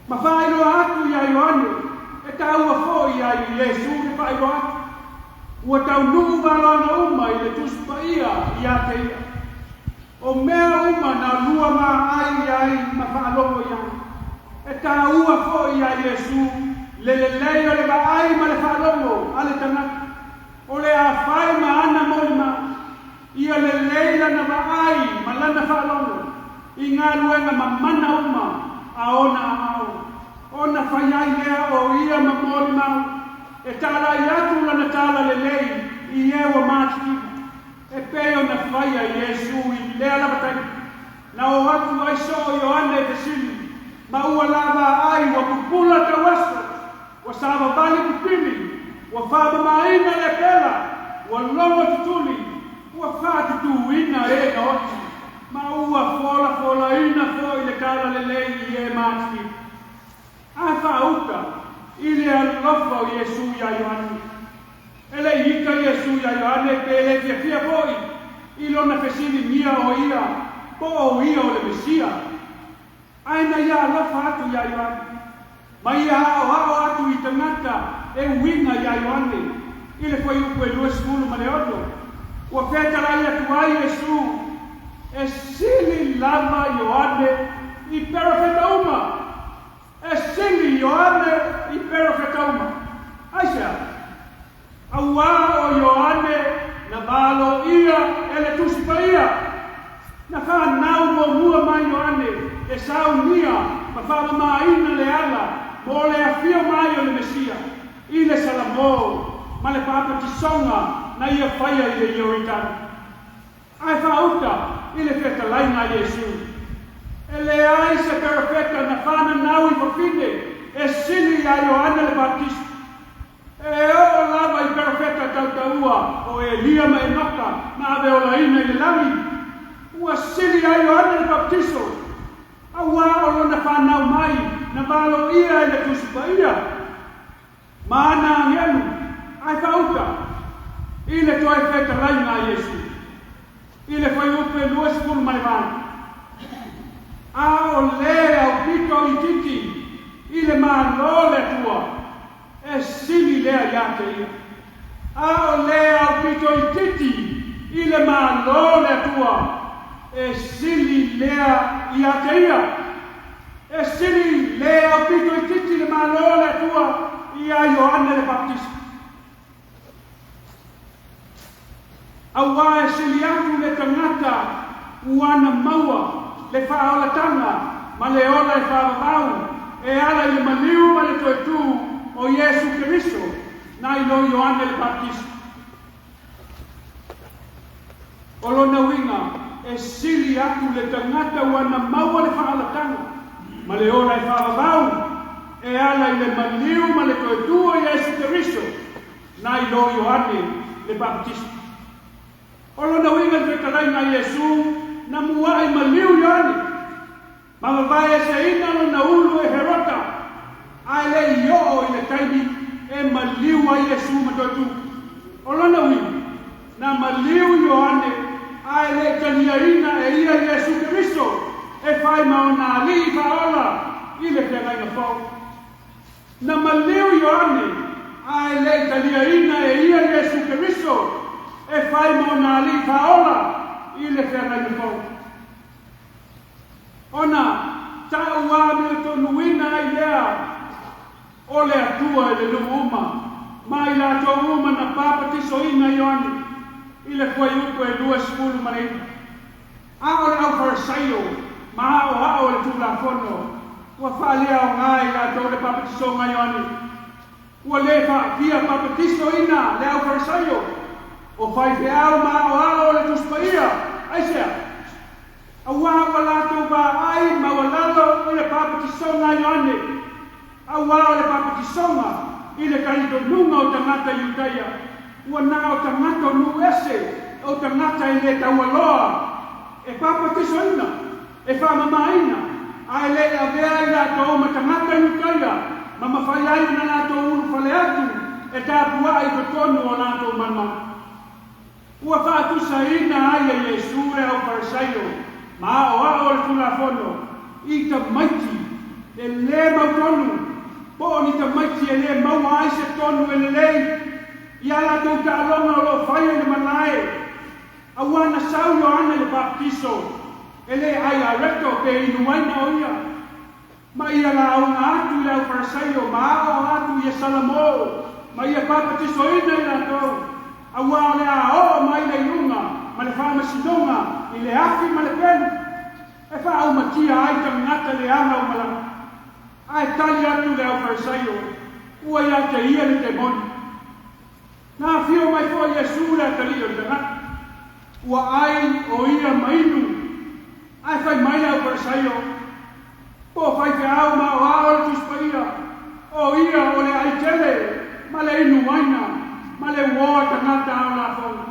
Ma faailoa atu iā Ioane, e taua foi iā Iesu le faailoa atu, ua taunuu valoaga uma i le Tusi Paia iā te ia. O mea uma na lua maai i ai ma faalogo i ai. E taua foi iā Iesu le lelei o le vaai ma le faalogo a le tagata, o le a fai ma ana molimau. Ia lelei lana vaai ma lana faalogo i galuega mamana uma a ona aao, ona fai ai lea o ia ma molimau, e tālai atu lana talalelei i e ua matitiva, e pei ona faia Iesu i lea lava taimi, na o atu ai soo Ioane e fesili, ma ua lava ai ua pupula tauaso, ua savavali pipili, ua faamamaina le pela, ua logo tutuli, ua faatutūina e na oti, ma ua folafolaina foi le talalelei i e matitiva. A faauta i le alofa o Iesu iā Ioane. E le i ika Iesu iā Ioane pe le fiafia foi i lona fesiligia o ia po o ia o le Mesia. Ae na ia alofa atu iā Ioane, ma ia aoao atu i tagata e uiga iā Ioane i le fuaiupu e 26, ua fetalai atu ai Iesu, E sili lava Ioane i perofeta uma. E sili Ioane i perofeta uma. Aisea? Auā o Ioane Na valoia e le Tusi Paia. Na fanau muamua mai Ioane e saunia ma faamamaina le ala mo le afio mai o le Mesia i le Salamo ma le papatisoga na ia faia i le Ioritani. Ae faauta i le fetalaiga a Iesu. E leai se perofeta na fananau i fafine e sili iā Ioane le Baptista. E oo lava i perofeta tautaua o Elia ma Enoka na aveolaina i le lagi, ua sili ia Ioane le Papatiso, auā o lona fanau mai na valoia e le Tusi Paia ma ana agelu, ae faauta i le toe fetalaiga a Iesu i le fuaiupu e 28. A o le aupito itiiti i le Malo o le Atua, e sili lea iā te ia. A o le aupito itiiti i le Malo o le Atua, e sili lea iā te ia. E sili le aupito itiiti i le Malo o le Atua iā Ioane le Baptista. Auā e sili atu le tagata ua na maua le faaolataga ma le ola e faavavau e ala i le maliu ma le toe tū o Iesu Keriso nai lo Ioane le Baptista. O lona uiga, e sili atu le tagata ua na maua le faaolataga ma le ola e faavavau e ala i le maliu ma le toe tū o Iesu Keriso nai lo Ioane le Baptista. O lona uiga i le fetalaiga a Iesu, na muaʻi maliu Ioane, ma vavaeeseina lona ulu e Herota, ae le i oo i le taimi e maliu ai Iesu ma toe tu. O lona uiga, na maliu Ioane, ae le i taliaina e ia Iesu Keriso e fai ma ona alii faaola i le feagaiga fou. Na maliu Ioane, ae le i taliaina e ia Iesu Keriso e fai ma ona alii faaola i le feagaiga fou. Ona taʻu amiotonuina ai lea o le Atua i le nuu uma ma i latou uma na papatisoina Ioane i le fuaiupu e 29. A o le Aufarisaio ma aoao o le Tulafono ua faaleaoga i latou le papatisoga a Ioane. Ua le faafia papatisoina le Aufarisaio, o faifeau ma aoao o le Tusi Paia. Aisea? Auā ua latou vaai maualalo i le papatisoga a Ioane, auā o le papatisoga i le talitonuga o tagata Iutaia, ua na o tagata o nuu ese, o tagata e le taualoa e papatisoina, e faamamaina, ae le i avea i latou ma tagata Iutaia ma mafai ai ona latou ulufale atu e tapuaʻi i totonu o latou malumalu. Ua faatusaina ai e Iesu le Aufarisaio ma aoao o le Tulafono i tamaiti e lē mautonu, po o ni tamaiti e lē maua ai se tonu e lelei i a latou taaloga o lo o faia i le malae. Auā na sau Ioane le Baptiso e lē ai areto pe inu uaina o ia, ma ia lauga atu i le Aufarisaio ma aoao atu ia Salamo ma ia papatisoina i latou, auā o le a oo mai le iuga ma le faamasinoga i le afi ma le pelu, e faaumatia ai tagata leaga o malaga. Ae tali atu le Aufarisaio, Ua ia te ia le temoni. Na afio mai foi Iesu le atalii o le tagata, ua ai o ia ma inu, ae fai mai le Aufarisaio, Po o faifeau ma aoao le Tusi Paia, o ia o le ai tele ma le inu uaina ma le uoa tagata ao lafoga.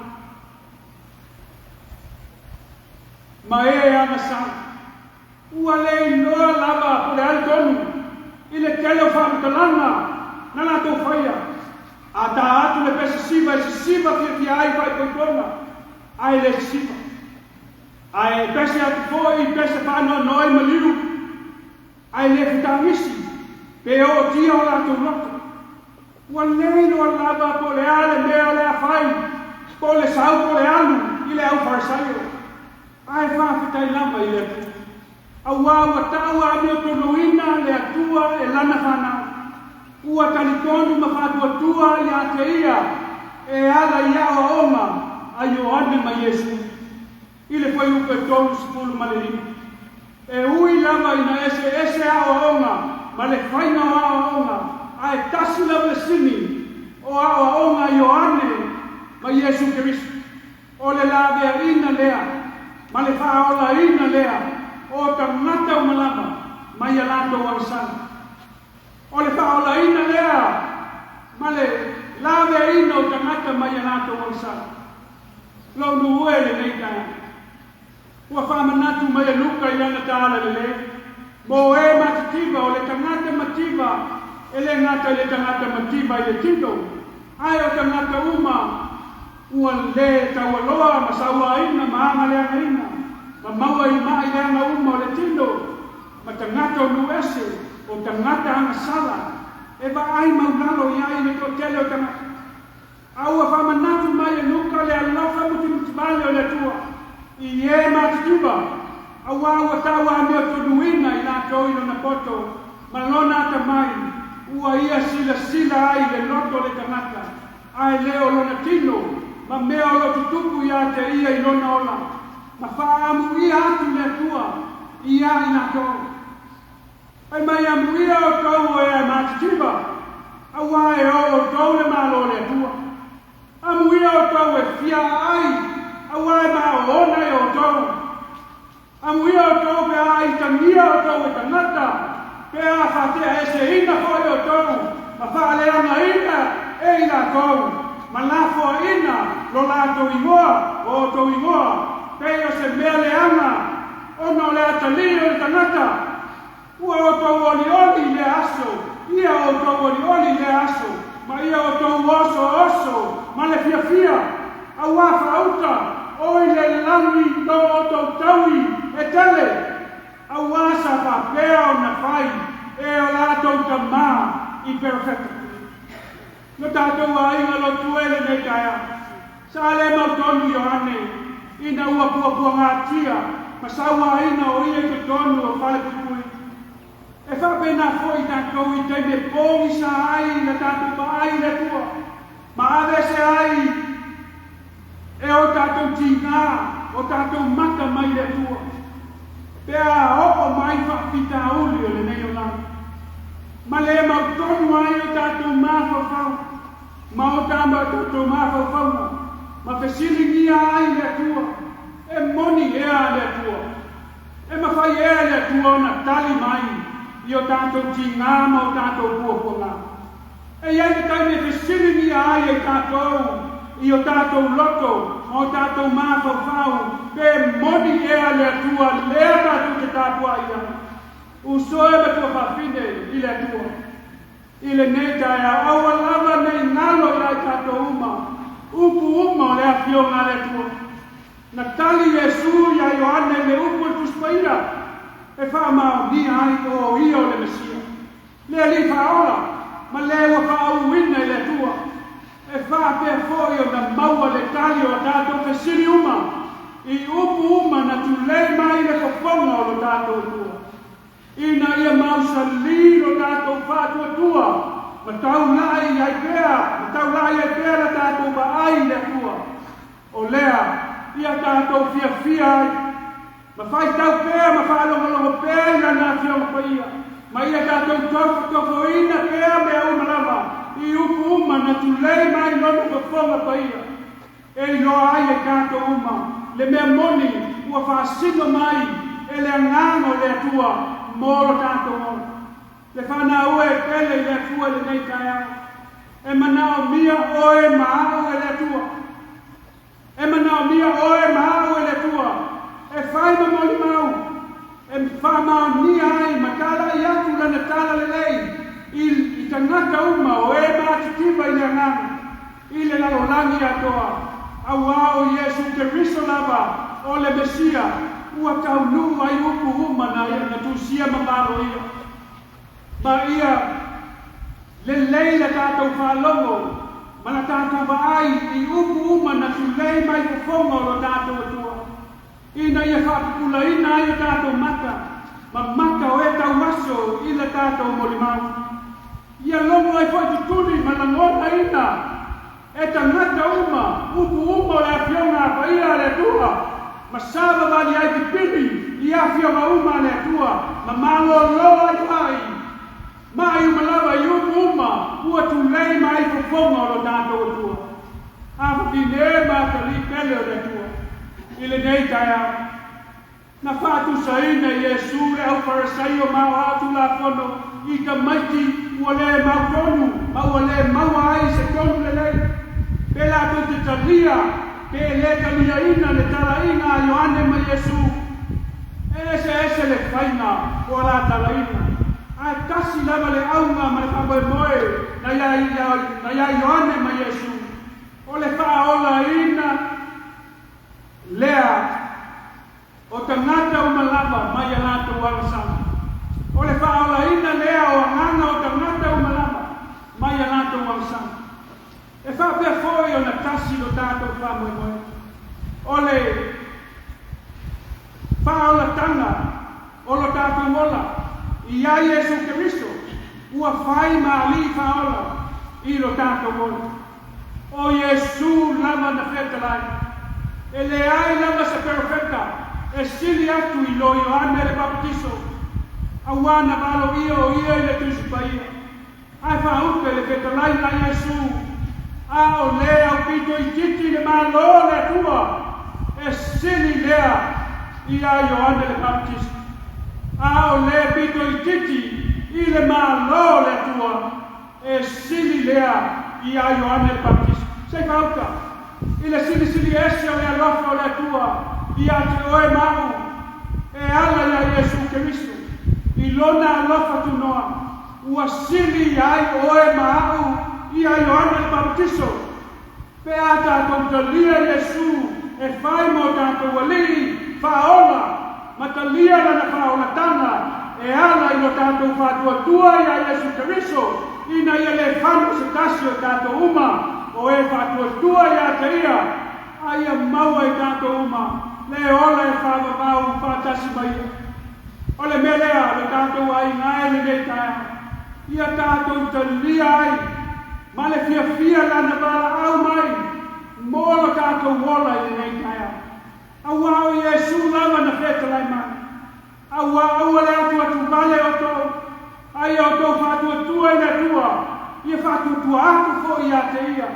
Ma e agasala, ua le iloa lava po le a le tonu i le tele o faamatalaga na latou faia. A tā atu le pese siva e sisiva fiafia ai faaipoipoga, ae le sisiva. Ae pese atu foi i pese faanoanoa i maliu, ae le fetagisi pe ootia o latou loto. Ua le iloa lava po o le a le mea o le a fai, po o le sau po o le alu i le Aufarisaio. Ae faafetai lava i le Atua, auā ua taua amiotonuina le Atua e lana fanau. Ua talitonu ma faatuatua iā te ia e ala i aoaoga a a Ioane ma Iesu i le fuaiupu e 35. E ui lava ina eseese aoaoga ma le faiga o aoaoga, ae tasi lava le sini o aoaoga a Ioane ma Iesu Keriso. O le laveaina lea ma le faaolaina lea o tagata uma lava mai a latou agasala. O le faaolaina lea ma le laveaina o tagata mai a latou agasala. Lou nuu e i lenei taeao, ua faamanatu mai e Luka i lana tala lelei, mo e matitiva, o le tagata mativa e le gata i le tagata mativa i le tino, ae o tagata uma ua lē taualoa ma sauaina ma agaleagaina ma maua i maʻi leaga uma o le tino, ma tagata o nuu ese, o tagata agasala e vaai maulalo i ai le toatele o tagata. A ua faamanatu mai e Luka le alofa mutimutivale o le Atua i e matitiva, auā ua tauamiotonuina i latou i lona poto ma lona atamai, ua ia silasila ai i le loto o le tagata, ae le o lona tino, ma mea o lo o tutupu ia te ia i lona ola, ma faaamuia atu le Atua ia i latou. Fai mai, Amuia outou o e matitiva, auā e o outou le Malo o le Atua. Amuia outou e fia aai, auā e maoona e outou. Amuia outou pe a aitagia outou e tagata, pe a faateaeseina foi outou ma faaleagaina e i latou, ma lafoaina lo latou igoa, o outou igoa, pei o se mea leaga, ona o le atalii o le tagata. Ua outou olioli i lea aso, ia outou olioli i lea aso, ma ia outou osooso ma le fiafia, auā faauta o i le lagi lo outou taui e tele, auā sa faapea ona fai e o latou tamā i perofeta. Lo tatou aiga lotu e i lenei taeao, sa le mautonu Ioane ina ua puapuagatia ma sauaina o ia i totonu o falepuipui. E faapena foi tatou i taimi e pogisa ai la tatou vaai i le Atua ma aveese ai e o tatou tigā o tatou maka mai le Atua, pe a oo mai faafitauli o lenei olaga, ma le mautonu ai o tatou mafaufau ma o tatou mafaufauga, ma fesiligia ai le Atua, E moni ea le Atua? E mafai ea e le Atua ona tali mai i o tatou tigā ma o tatou puapuaga? E i ai le taimi e fesiligia ai e tatou i o tatou loto ma o tatou mafaufau pe moni ea le Atua lea tatou te tapuai ai. Uso e ma tuafafine i le Atua i lenei taeao, aua lava ne i galo ia i tatou uma upu uma o le Afioga a le Atua. Na tali Iesu iā Ioane i le upu o le Tusi Paia e faamaonia ai o ia o le Mesia, le Alii Faaola, ma le ua faauluina i le Atua. E faapea foi ona maua le tali o a tatou fesili uma i upu uma na tulei mai i le fofoga o lo tatou Atua, ina ia mausali lo tatou faatuatua ma taulai ai pea, ma taulai ai pea la tatou vaai i le Atua. O lea ia tatou fiafia ai, ma faitau pea ma faalogologo pea i Lana Afioga Paia, ma ia tatou tofotofoina pea mea uma lava i upu uma na tulei mai Lona fofoga paia, e iloa ai e tatou uma le mea moni ua faasino mai e le Agaga o le Atua mo lo tatou ola. Le fanau e pele i le Atua i lenei taeao, e manaomia oe ma au e le Atua. E manaomia oe ma au e le Atua e fai ma molimau, e faamaonia ai ma talai atu Lana talalelei i tagata uma o e matitiva i le agaga, i le lalolagi atoa, auā o Iesu Keriso lava o le Mesia ua taunuu ai upu uma na tusia ma valoia. Ma ia lelei la tatou faalogo ma la tatou vaai i upu uma na tulei mai fofoga o lo tatou Atua, ina ia faapupulaina ai o tatou maka ma maka o e tauaso i la tatou molimau. Ia logo ai foi tutuli ma lagonaina E tagata uma, upu uma o le afioga a paia a le Atua, ma savavali ai pipili i afioga uma a le Atua, ma malōlō ai ai. Ma ai uma lava i upu uma, ua tulei ma ai fofoga o lo tatou Atua. Afafine ma atalii pele o le Atua, i lenei taeao. Na faatusaina e Iesu le aufarasaio ma aoao tulafono i tamaiti ua le mautonu ma ua le maua ai se tonu lelei, pe latou te talia pe le taliaina le talaiga a Ioane ma Iesu. E eseese le faiga o a la talaiga, ae tasi lava le auga ma le faamoemoe na iā Ioane ma Iesu, o le faaolaina lea o tagata uma lava mai a latou agasala. O le faaolaina lea o agaga o tagata uma lava mai a latou agasala. E faapea foi ona tasi lo tatou faamoemoe. O le faaolataga o lo tatou ola iā Iesu Keriso ua fai ma alii faaola i lo tatou ola. O Iesu lava na fetalai. E leai lava se perofeta e sili atu i lo Ioane le Papatiso, auā na valoia o ia i le Tusi Paia. Ae faaupe le fetalaiga a Iesu, A o le aupito itiiti i le Malo o le Atua, e sili lea iā Ioane le Papatiso. A o le pito itiiti i le Malo o le Atua, e sili lea iā Ioane le Papatiso. Se i faauta i le silisili ese o le alofa o le Atua ia te oe ma a'u e ala iā Iesu Keriso, i lona alofa tunoa ua sili ai oe ma a'u iā Ioane le Papatiso, pe a tatou talia Iesu e fai mo tatou Alii Faaola ma talia lana faaolataga e ala i lo tatou faatuatua iā Iesu Keriso, ina ia le fano se tasi o tatou uma o e faatuatua ia te ia, a ia maua i tatou uma le ola e faavavau faatasi ma ia. O le mea lea lo tatou aiga e lenei taeao, ia tatou talia ai ma le fiafia lana valaau mai mo lo tatou ola i lenei taeao. Auā o Iesu lava na fetalai mai, Auā aua le atuatuvale outou, a ia outou faatuatua i le Atua, ia faatuatua atu foi ia te ia,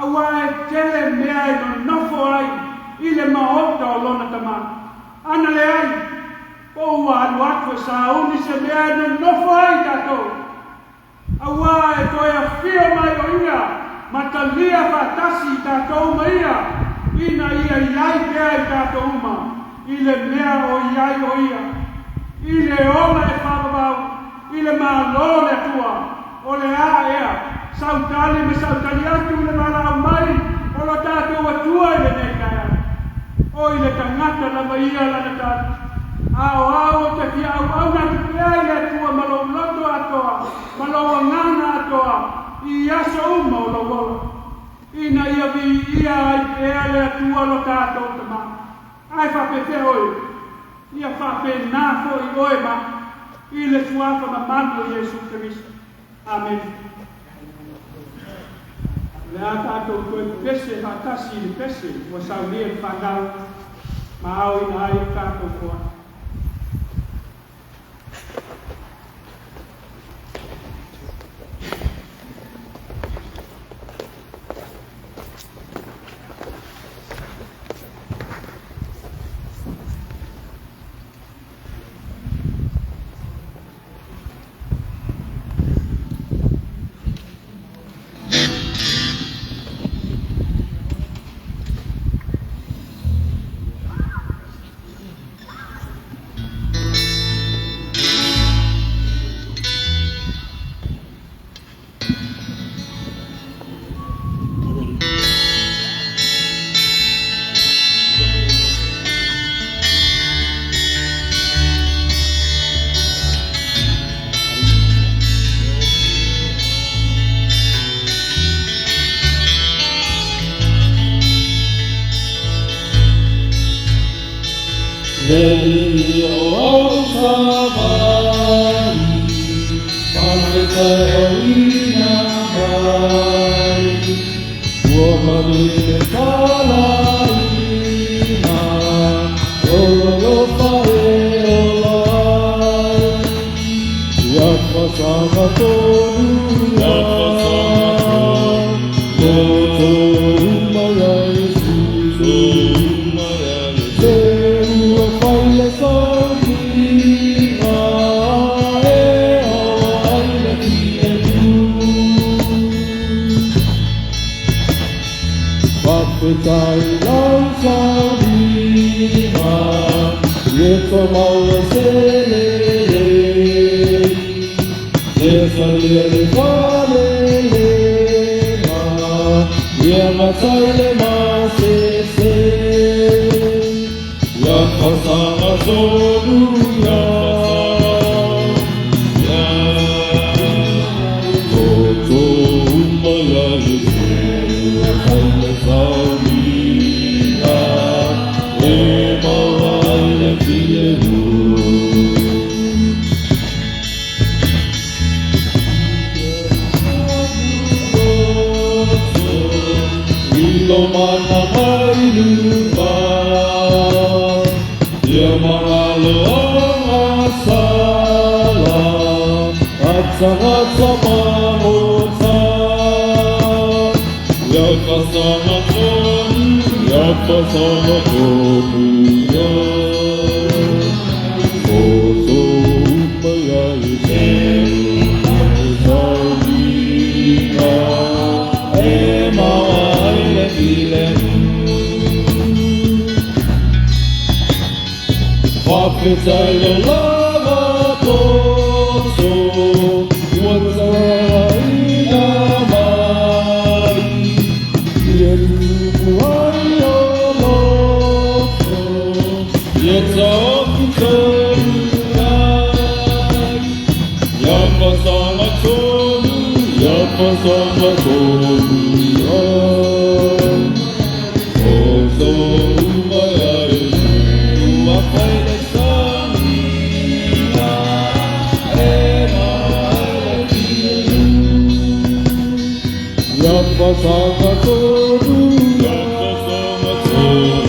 auā e tele mea e nonofo ai i le maota o lona Tama. Ana leai, po ua alu atu e sauni se mea e nonofo ai tatou. Auā e toe afio mai o ia ma talia faatasi i tatou ma ia, ina ia i ai pea i tatou uma i le mea o i ai o ia, i le ola e faavavau, i le Malo o le Atua, o le a ea sautali ma sautali atu i le valaau mai o lo tatou Atua i lenei taeao. O i le tagata lava ia lana tali. A o au ou te fia auauna atu pea i le Atua ma lou loto atoa ma lou agaga atoa i aso uma o lou ola, ina ia viia ai pea le Atua lo tatou Tama. Ae faapefea oe? Ia faapena foi oe ma i le Suafa mamalu o Iesu Keriso. Amene. O le a tatou toe pepese faatasi i le pese ua saunia i le fanau ma aoina ai le tatou foai. Le alii o au savali, faafetauina mai. Mali kalaina, o alofa e ola ai. Ia fasanga tonu ia, Toto uma ia Iesu. Se ua fai le sauniga, e aua ai le filemu. Faafetai lau sauniga, ie maua se lelei. Ia salia le falelega, ia matai le masese. Ia fasaga tonu ia, ia toto uma ia Iesu. Fai le sauniga, e maua ai le filemu. I lo mana mai luga, ia magalo sala, atsagatsa magota. Ia fasaga tonu, ia fasaga tonu ia. Toto uma ia Iesu, sauniga, e maua ai le filemu. Faafetai lo lava toto, ua talaaina mai. Ia tupu ai o loko, ia taofi tonu ai. Ia fasaga tonu, ia fasaga tonu ia. Toto uma ia Iesu, ua fai le sauniga, e maua ai le filemu. Ia fasaga tonu, ia fasaga tonu.